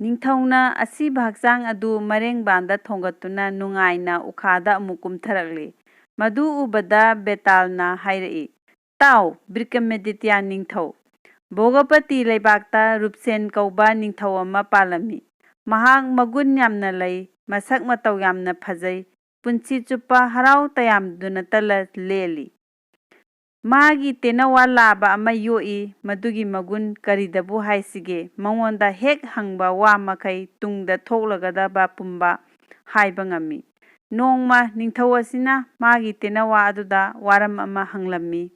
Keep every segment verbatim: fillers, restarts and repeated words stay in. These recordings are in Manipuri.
ꯅꯤꯡꯊꯧꯅ ꯑꯁꯤꯕ ꯍꯛꯆꯥꯡ ꯑꯗꯨ ꯃꯔꯦꯡꯕꯥꯟꯗ ꯊꯣꯡꯒꯠꯇꯨꯅ ꯅꯨꯡꯉꯥꯏꯅ ꯎꯈꯥꯗ ꯑꯃꯨꯛ ꯀꯨꯝꯊꯔꯛꯂꯤ꯫ ꯃꯗꯨ ꯎꯕꯗ ꯕꯦꯇꯥꯜꯅ ꯍꯥꯏꯔꯛꯏ, "ꯇꯥꯎ, ꯕ꯭ꯔꯤꯀꯃꯦꯗꯤꯇ꯭ꯌꯥ ꯅꯤꯡꯊꯧ, ꯚꯣꯒꯄꯇꯤ ꯂꯩꯕꯥꯛꯇ ꯔꯨꯞꯁꯦꯟ ꯀꯧꯕ ꯅꯤꯡꯊꯧ ꯑꯃ ꯄꯥꯜꯂꯝꯃꯤ꯫ ꯃꯍꯥꯛ ꯃꯒꯨꯟ ꯌꯥꯝꯅ ꯂꯩ, ꯃꯁꯛ ꯃꯇꯧ ꯌꯥꯝꯅ ꯐꯖꯩ, ꯄꯨꯟꯁꯤ ꯆꯨꯞꯄ ꯍꯔꯥꯎ ꯇꯌꯥꯝꯗꯨꯅꯇ ꯂꯦꯜꯂꯤ꯫ ꯃꯥꯒꯤ ꯇꯦꯅꯋꯥ ꯂꯥꯕ ꯑꯃ ꯌꯣꯛꯏ꯫ ꯃꯗꯨꯒꯤ ꯃꯒꯨꯟ ꯀꯔꯤꯗꯕꯨ ꯍꯥꯏꯁꯤꯒꯦ? ꯃꯉꯣꯟꯗ ꯍꯦꯛ ꯍꯪꯕ ꯋꯥ ꯃꯈꯩ ꯇꯨꯡꯗ ꯊꯣꯛꯂꯒꯗꯕ ꯄꯨꯝꯕ ꯍꯥꯏꯕ ꯉꯝꯃꯤ꯫ ꯅꯣꯡꯃ ꯅꯤꯡꯊꯧ ꯑꯁꯤꯅ ꯃꯥꯒꯤ ꯇꯦꯅꯋꯥ ꯑꯗꯨꯗ ꯋꯥꯔꯝ ꯑꯃ ꯍꯪꯂꯝꯃꯤ꯫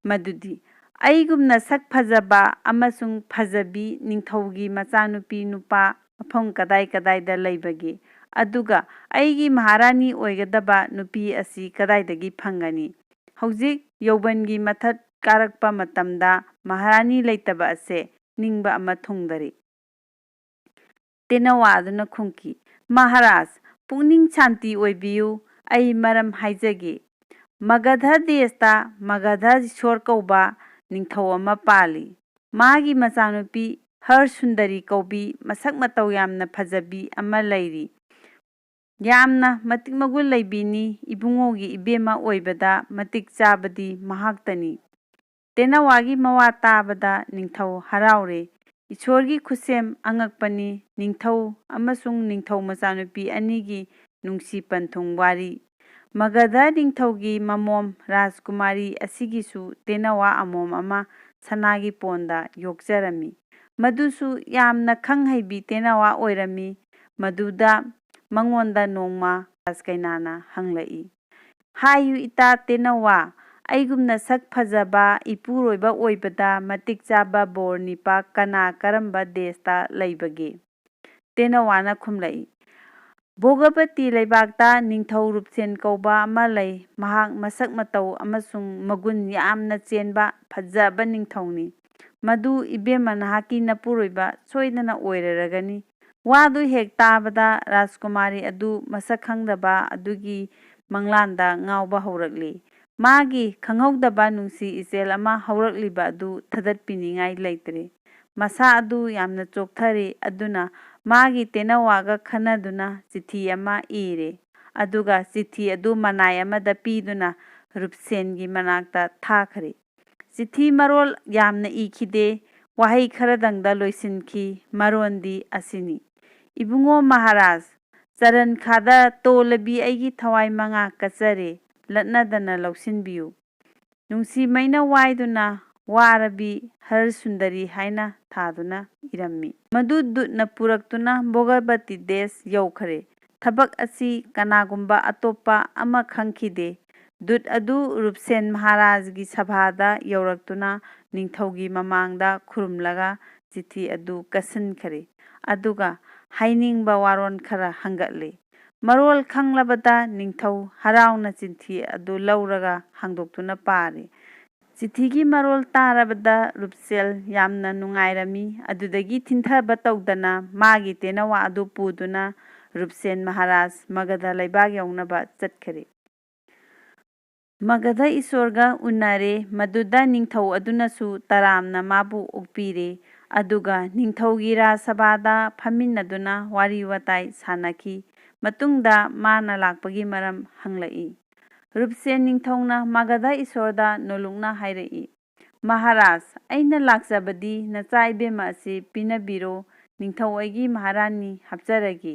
ꯃꯗꯨꯗꯤ, "ꯑꯩꯒꯨꯝꯅ ꯁꯛ ꯐꯖꯕ ꯑꯃꯁꯨꯡ ꯐꯖꯕꯤ ꯅꯤꯡꯊꯧꯒꯤ ꯃꯆꯥꯅꯨꯄꯤ ꯅꯨꯄꯥ ꯃꯐꯝ ꯀꯗꯥꯏ ꯀꯗꯥꯏꯗ ꯂꯩꯕꯒꯦ? ꯑꯗꯨꯒ ꯑꯩꯒꯤ ꯃꯍꯥꯔꯥꯅꯤ ꯑꯣꯏꯒꯗꯕ ꯅꯨꯄꯤ ꯑꯁꯤ ꯀꯗꯥꯏꯗꯒꯤ ꯐꯪꯒꯅꯤ?" ꯍꯧꯖꯤꯛ ꯌꯧꯕꯟꯒꯤ ꯃꯊꯛ ꯀꯥꯔꯛꯄ ꯃꯇꯝꯗ ꯃꯍꯥꯔꯥꯅꯤ ꯂꯩꯇꯕ ꯑꯁꯦ ꯅꯤꯡꯕ ꯑꯃ ꯊꯨꯡꯗꯔꯤ꯫ ꯇꯦꯅꯋꯥ ꯑꯗꯨꯅ ꯈꯨꯝꯈꯤ, "ꯃꯍꯥꯔꯥꯖ, ꯄꯨꯛꯅꯤꯡ ꯁꯥꯟꯇꯤ ꯑꯣꯏꯕꯤꯌꯨ꯫ ꯑꯩ ꯃꯔꯝ ꯍꯥꯏꯖꯒꯦ꯫ ꯃꯒꯙ ꯗꯦꯁꯇ ꯃꯒꯙ ꯏꯁꯣꯔ ꯀꯧꯕ ꯅꯤꯡꯊꯧ ꯑꯃ ꯄꯥꯜꯂꯤ꯫ ꯃꯥꯒꯤ ꯃꯆꯥꯅꯨꯄꯤ ꯍꯔ ꯁꯨꯟꯗꯔꯤ ꯀꯧꯕꯤ ꯃꯁꯛ ꯃꯇꯧ ꯌꯥꯝꯅ ꯐꯖꯕꯤ ꯑꯃ ꯂꯩꯔꯤ꯫ ꯌꯥꯝꯅ ꯃꯇꯤꯛ ꯃꯒꯨꯟ ꯂꯩꯕꯤꯅꯤ꯫ ꯏꯕꯨꯡꯉꯣꯒꯤ ꯏꯕꯦꯝꯃ ꯑꯣꯏꯕꯗ ꯃꯇꯤꯛ ꯆꯥꯕꯗꯤ ꯃꯍꯥꯛꯇꯅꯤ꯫" ꯇꯦꯅꯋꯥꯒꯤ ꯃꯋꯥ ꯇꯥꯕꯗ ꯅꯤꯡꯊꯧ ꯍꯔꯥꯎꯔꯦ꯫ "ꯏꯁꯣꯔꯒꯤ ꯈꯨꯠꯁꯦꯝ ꯑꯉꯛꯄꯅꯤ꯫" ꯅꯤꯡꯊꯧ ꯑꯃꯁꯨꯡ ꯅꯤꯡꯊꯧ ꯃꯆꯥꯅꯨꯄꯤ ꯑꯅꯤꯒꯤ ꯅꯨꯡꯁꯤ ꯄꯟꯊꯨꯡ ꯋꯥꯔꯤ꯫ ꯃꯒꯙ ꯅꯤꯡꯊꯧꯒꯤ ꯃꯃꯣꯝ ꯔꯥꯖꯀꯨꯃꯥꯔꯤ ꯑꯁꯤꯒꯤꯁꯨ ꯇꯦꯅꯋꯥ ꯑꯃꯣꯝ ꯑꯃ ꯁꯅꯥꯒꯤ ꯄꯣꯟꯗ ꯌꯣꯛꯆꯔꯝꯃꯤ꯫ ꯃꯗꯨꯁꯨ ꯌꯥꯝꯅ ꯈꯪ ꯍꯩꯕꯤ ꯇꯦꯅꯋꯥ ꯑꯣꯏꯔꯝꯃꯤ꯫ ꯃꯗꯨꯗ ꯃꯉꯣꯟꯗ ꯅꯣꯡꯃ ꯔꯥꯖ ꯀꯩꯅꯥꯅ ꯍꯪꯂꯛꯏ, "ꯍꯥꯏꯌꯨ ꯏꯇꯥ ꯇꯦꯅꯋꯥ, ꯑꯩꯒꯨꯝꯅ ꯁꯛ ꯐꯖꯕ ꯏꯄꯨꯔꯣꯏꯕ ꯑꯣꯏꯕꯗ ꯃꯇꯤꯛ ꯆꯥꯕ ꯕꯣꯔ ꯅꯤꯄꯥ ꯀꯅꯥ ꯀꯔꯝꯕ ꯗꯦꯁꯇ ꯂꯩꯕꯒꯦ?" ꯇꯦꯅꯋꯥꯅ ꯈꯨꯝꯂꯛꯏ, "ꯚꯣꯒꯄꯇꯤ ꯂꯩꯕꯥꯛꯇ ꯅꯤꯡꯊꯧ ꯔꯨꯞꯁꯦꯟ ꯀꯧꯕ ꯑꯃ ꯂꯩ꯫ ꯃꯍꯥꯛ ꯃꯁꯛ ꯃꯇꯧ ꯑꯃꯁꯨꯡ ꯃꯒꯨꯟ ꯌꯥꯝꯅ ꯆꯦꯟꯕ ꯐꯖꯕ ꯅꯤꯡꯊꯧꯅꯤ꯫ ꯃꯗꯨ ꯏꯕꯦꯝꯃ ꯅꯍꯥꯛꯀꯤ ꯅꯄꯨꯔꯣꯏꯕ ꯁꯣꯏꯗꯅ ꯑꯣꯏꯔꯔꯒꯅꯤ꯫" ꯋꯥꯗꯨ ꯍꯦꯛ ꯇꯥꯕꯗ ꯔꯥꯖꯀꯨꯃꯥꯔꯤ ꯑꯗꯨ ꯃꯁꯛ ꯈꯪꯗꯕ ꯑꯗꯨꯒꯤ ꯃꯪꯂꯥꯟꯗ ꯉꯥꯎꯕ ꯍꯧꯔꯛꯂꯤ꯫ ꯃꯥꯒꯤ ꯈꯪꯍꯧꯗꯕ ꯅꯨꯡꯁꯤ ꯏꯆꯦꯜ ꯑꯃ ꯍꯧꯔꯛꯂꯤꯕ ꯑꯗꯨ ꯊꯥꯗꯠꯄꯤꯅꯤꯡꯉꯥꯏ ꯂꯩꯇ꯭ꯔꯦ꯫ ꯃꯁꯥ ꯑꯗꯨ ꯌꯥꯝꯅ ꯆꯣꯛꯊꯔꯦ꯫ ꯑꯗꯨꯅ ꯃꯥꯒꯤ ꯇꯦꯅꯋꯥꯒ ꯈꯟꯅꯗꯨꯅ ꯆꯤꯊꯤ ꯑꯃ ꯏꯔꯦ꯫ ꯑꯗꯨꯒ ꯆꯤꯊꯤ ꯑꯗꯨ ꯃꯅꯥꯏ ꯑꯃꯗ ꯄꯤꯗꯨꯅ ꯔꯨꯞꯁꯦꯟꯒꯤ ꯃꯅꯥꯛꯇ ꯊꯥꯈ꯭ꯔꯦ꯫ ꯆꯤꯊꯤ ꯃꯔꯣꯜ ꯌꯥꯝꯅ ꯏꯈꯤꯗꯦ, ꯋꯥꯍꯩ ꯈꯔꯗꯪꯗ ꯂꯣꯏꯁꯤꯟꯈꯤ꯫ ꯃꯔꯣꯟꯗꯤ ꯑꯁꯤꯅꯤ: "ꯏꯕꯨꯡꯉꯣ ꯃꯍꯥꯔꯥꯖ, ꯆꯔꯟ ꯈꯥꯗ ꯇꯣꯂꯕꯤ ꯑꯩꯒꯤ ꯊꯋꯥꯏ ꯃꯉꯥ ꯀꯠꯆꯔꯦ, ꯂꯠꯅꯗꯅ ꯂꯧꯁꯤꯟꯕꯤꯌꯨ꯫ ꯅꯨꯡꯁꯤꯃꯩꯅ ꯋꯥꯏꯗꯨꯅ ꯋꯥꯔꯕꯤ ꯍꯔ ꯁꯨꯟꯗꯔꯤ" ꯍꯥꯏꯅ ꯊꯥꯗꯨꯅ ꯏꯔꯝꯃꯤ꯫ ꯃꯗꯨ ꯗꯨꯠꯅ ꯄꯨꯔꯛꯇꯨꯅ ꯚꯣꯒꯕꯇꯤ ꯗꯦꯁ ꯌꯧꯈ꯭ꯔꯦ꯫ ꯊꯕꯛ ꯑꯁꯤ ꯀꯅꯥꯒꯨꯝꯕ ꯑꯇꯣꯞꯄ ꯑꯃ ꯈꯪꯈꯤꯗꯦ꯫ ꯗꯨꯠ ꯑꯗꯨ ꯔꯨꯞꯁꯦꯟ ꯃꯍꯥꯔꯥꯖꯒꯤ ꯁꯚꯥꯗ ꯌꯧꯔꯛꯇꯨꯅ ꯅꯤꯡꯊꯧꯒꯤ ꯃꯃꯥꯡꯗ ꯈꯨꯔꯨꯝꯂꯒ ꯆꯤꯊꯤ ꯑꯗꯨ ꯀꯠꯁꯤꯟꯈꯔꯦ꯫ ꯑꯗꯨꯒ ꯍꯥꯏꯅꯤꯡꯕ ꯋꯥꯔꯣꯜ ꯈꯔ ꯍꯪꯒꯠꯂꯤ꯫ ꯃꯔꯣꯜ ꯈꯪꯂꯕꯗ ꯅꯤꯡꯊꯧ ꯍꯔꯥꯎꯅ ꯆꯤꯊꯤ ꯑꯗꯨ ꯂꯧꯔꯒ ꯍꯥꯡꯗꯣꯛꯇꯨꯅ ꯄꯥꯔꯤ꯫ ꯆꯤꯊꯤꯒꯤ ꯃꯔꯣꯜ ꯇꯥꯔꯕꯗ ꯔꯨꯞꯁꯦꯜ ꯌꯥꯝꯅ ꯅꯨꯡꯉꯥꯏꯔꯝꯃꯤ꯫ ꯑꯗꯨꯗꯒꯤ ꯊꯤꯟꯊꯕ ꯇꯧꯗꯅ ꯃꯥꯒꯤ ꯇꯦꯅꯋꯥ ꯑꯗꯨ ꯄꯨꯗꯨꯅ ꯔꯨꯞꯁꯦꯟ ꯃꯍꯥꯔꯥꯖ ꯃꯒꯙ ꯂꯩꯕꯥꯛ ꯌꯧꯅꯕ ꯆꯠꯈꯔꯦ꯫ ꯃꯒꯙ ꯏꯁꯣꯔꯒ ꯎꯅꯔꯦ꯫ ꯃꯗꯨꯗ ꯅꯤꯡꯊꯧ ꯑꯗꯨꯅꯁꯨ ꯇꯔꯥꯝꯅ ꯃꯥꯕꯨ ꯑꯣꯛꯄꯤꯔꯦ꯫ ꯑꯗꯨꯒ ꯅꯤꯡꯊꯧꯒꯤ ꯔꯥꯖꯁꯚꯥꯗ ꯐꯝꯃꯤꯟꯅꯗꯨꯅ ꯋꯥꯔꯤ ꯋꯥꯇꯥꯏ ꯁꯥꯟꯅꯈꯤ꯫ ꯃꯇꯨꯡꯗ ꯃꯥꯅ ꯂꯥꯛꯄꯒꯤ ꯃꯔꯝ ꯍꯪꯂꯛꯏ꯫ ꯔꯨꯞꯁꯦꯟ ꯅꯤꯡꯊꯧꯅ ꯃꯒꯙ ꯏꯁꯣꯔꯗ ꯅꯣꯂꯨꯛꯅ ꯍꯥꯏꯔꯛꯏ, "ꯃꯍꯥꯔꯥꯖ, ꯑꯩꯅ ꯂꯥꯛꯆꯕꯗꯤ ꯅꯆꯥ ꯏꯕꯦꯝꯃ ꯑꯁꯤ ꯄꯤꯅꯕꯤꯔꯣ, ꯅꯤꯡꯊꯧ ꯑꯩꯒꯤ ꯃꯍꯥꯔꯥꯅꯤ ꯍꯥꯞꯆꯔꯒꯦ꯫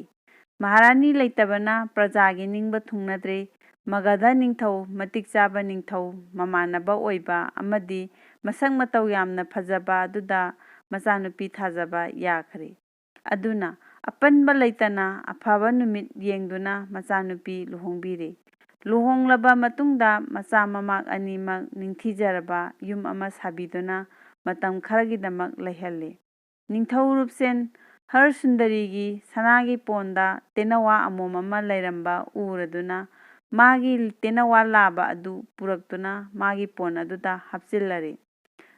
ꯃꯍꯥꯔꯥꯅꯤ ꯂꯩꯇꯕꯅ ꯄ꯭ꯔꯖꯥꯒꯤ ꯅꯤꯡꯕ ꯊꯨꯡꯅꯗ꯭ꯔꯦ꯫ ꯃꯒꯙ ꯅꯤꯡꯊꯧ ꯃꯇꯤꯛ ꯆꯥꯕ ꯅꯤꯡꯊꯧ ꯃꯃꯥꯟꯅꯕ ꯑꯣꯏꯕ ꯑꯃꯗꯤ ꯃꯁꯛ ꯃꯇꯧ ꯌꯥꯝꯅ ꯐꯖꯕ ꯑꯗꯨꯗ ꯃꯆꯥꯅꯨꯄꯤ ꯊꯥꯖꯕ ꯌꯥꯈ꯭ꯔꯦ꯫ ꯑꯗꯨꯅ ꯑꯄꯟꯕ ꯂꯩꯇꯅ ꯑꯐꯕ ꯅꯨꯃꯤꯠ ꯌꯦꯡꯗꯨꯅ ꯃꯆꯥꯅꯨꯄꯤ ꯂꯨꯍꯣꯡꯕꯤꯔꯦ꯫ ꯂꯨꯍꯣꯡꯂꯕ ꯃꯇꯨꯡꯗ ꯃꯆꯥ ꯃꯃꯥ ꯑꯅꯤꯃꯛ ꯅꯤꯡꯊꯤꯖꯔꯕ ꯌꯨꯝ ꯑꯃ ꯁꯥꯕꯤꯗꯨꯅ ꯃꯇꯝ ꯈꯔꯒꯤꯗꯃꯛ ꯂꯩꯍꯜꯂꯦ꯫ ꯅꯤꯡꯊꯧ ꯔꯨꯞꯁꯦꯟ ꯍꯔ ꯁꯨꯟꯗꯔꯤꯒꯤ ꯁꯅꯥꯒꯤ ꯄꯣꯟꯗ ꯇꯦꯅꯋꯥ ꯑꯃꯣꯝ ꯑꯃ ꯂꯩꯔꯝꯕ ꯎꯔꯗꯨꯅ ꯃꯥꯒꯤ ꯇꯦꯅꯋꯥ ꯂꯥꯕ ꯑꯗꯨ ꯄꯨꯔꯛꯇꯨꯅ ꯃꯥꯒꯤ ꯄꯣꯟ ꯑꯗꯨꯗ ꯍꯥꯞꯆꯤꯜꯂꯔꯦ꯫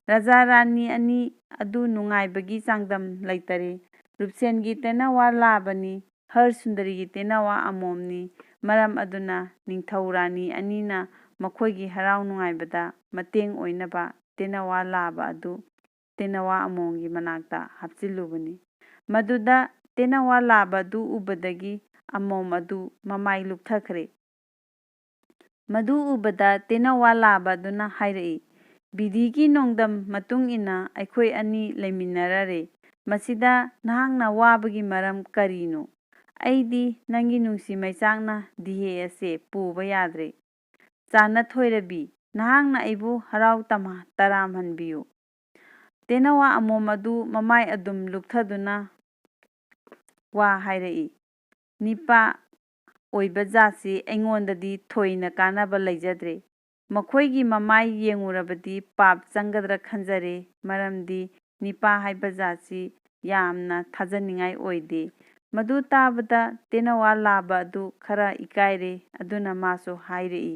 ꯔꯥꯖꯥ ꯔꯥꯅꯤ ꯑꯅꯤ ꯑꯗꯨ ꯅꯨꯡꯉꯥꯏꯕꯒꯤ ꯆꯥꯡꯗꯝ ꯂꯩꯇꯔꯦ꯫ ꯔꯨꯞꯁꯦꯟꯒꯤ ꯇꯦꯅꯋꯥ ꯂꯥꯕꯅꯤ, ꯍꯔ ꯁꯨꯟꯗꯔꯤꯒꯤ ꯇꯦꯅꯋꯥ ꯑꯃꯣꯝꯅꯤ꯫ ꯃꯔꯝ ꯑꯗꯨꯅ ꯅꯤꯡꯊꯧ ꯔꯥꯅꯤ ꯑꯅꯤꯅ ꯃꯈꯣꯏꯒꯤ ꯍꯔꯥꯎ ꯅꯨꯡꯉꯥꯏꯕꯗ ꯃꯇꯦꯡ ꯑꯣꯏꯅꯕ ꯇꯦꯅꯋꯥ ꯂꯥꯕ ꯑꯗꯨ ꯇꯦꯅꯋꯥ ꯑꯃꯣꯝꯒꯤ ꯃꯅꯥꯛꯇ ꯍꯥꯞꯆꯤꯜꯂꯨꯕꯅꯤ꯫ ꯃꯗꯨꯗ ꯇꯦꯅꯋꯥ ꯂꯥꯕ ꯑꯗꯨ ꯎꯕꯗꯒꯤ ꯑꯃꯣꯝ ꯑꯗꯨ ꯃꯃꯥꯏ ꯂꯨꯞꯊꯈ꯭ꯔꯦ꯫ ꯃꯗꯨ ꯎꯕꯗ ꯇꯦꯅꯋꯥ ꯂꯥꯕ ꯑꯗꯨꯅ ꯍꯥꯏꯔꯛꯏ, "ꯕꯤꯙꯤꯒꯤ ꯅꯣꯡꯗꯝ ꯃꯇꯨꯡ ꯏꯟꯅ ꯑꯩꯈꯣꯏ ꯑꯅꯤ ꯂꯩꯃꯤꯟꯅꯔꯔꯦ꯫ ꯃꯁꯤꯗ ꯅꯍꯥꯛꯅ ꯋꯥꯕꯒꯤ ꯃꯔꯝ ꯀꯔꯤꯅꯣ? ꯑꯩꯗꯤ ꯅꯪꯒꯤ ꯅꯨꯡꯁꯤ ꯃꯩꯆꯥꯛꯅ ꯗꯤꯍꯦ ꯑꯁꯦ ꯄꯨꯕ ꯌꯥꯗ꯭ꯔꯦ꯫ ꯆꯥꯅ ꯊꯣꯏꯔꯕꯤ, ꯅꯍꯥꯛꯅ ꯑꯩꯕꯨ ꯍꯔꯥꯎ ꯇꯃꯥ-, ꯇꯔꯥꯝꯍꯟꯕꯤꯌꯨ꯫" ꯇꯦꯅꯋꯥ ꯑꯃꯣꯝ ꯑꯗꯨ ꯃꯃꯥꯏ ꯑꯗꯨꯝ ꯂꯨꯞꯊꯗꯨꯅ ꯋꯥ ꯍꯥꯏꯔꯛꯏ, "ꯅꯤꯄꯥ ꯑꯣꯏꯕ ꯖꯥꯠꯁꯤ ꯑꯩꯉꯣꯟꯗꯗꯤ ꯊꯣꯏꯅ ꯀꯥꯟꯅꯕ ꯂꯩꯖꯗ꯭ꯔꯦ꯫ ꯃꯈꯣꯏꯒꯤ ꯃꯃꯥꯏ ꯌꯦꯡꯉꯨꯔꯕꯗꯤ ꯄꯥꯞ ꯆꯪꯒꯗ꯭ꯔꯥ ꯈꯟꯖꯔꯦ, ꯃꯔꯝꯗꯤ ꯅꯤꯄꯥ ꯍꯥꯏꯕ ꯖꯥꯠꯁꯤ ꯌꯥꯝꯅ ꯊꯥꯖꯅꯤꯡꯉꯥꯏ ꯑꯣꯏꯗꯦ꯫" ꯃꯗꯨ ꯇꯥꯕꯗ ꯇꯦꯅꯋꯥ ꯂꯥꯕ ꯑꯗꯨ ꯈꯔ ꯏꯀꯥꯏꯔꯦ, ꯑꯗꯨꯅ ꯃꯥꯁꯨ ꯍꯥꯏꯔꯛꯏ,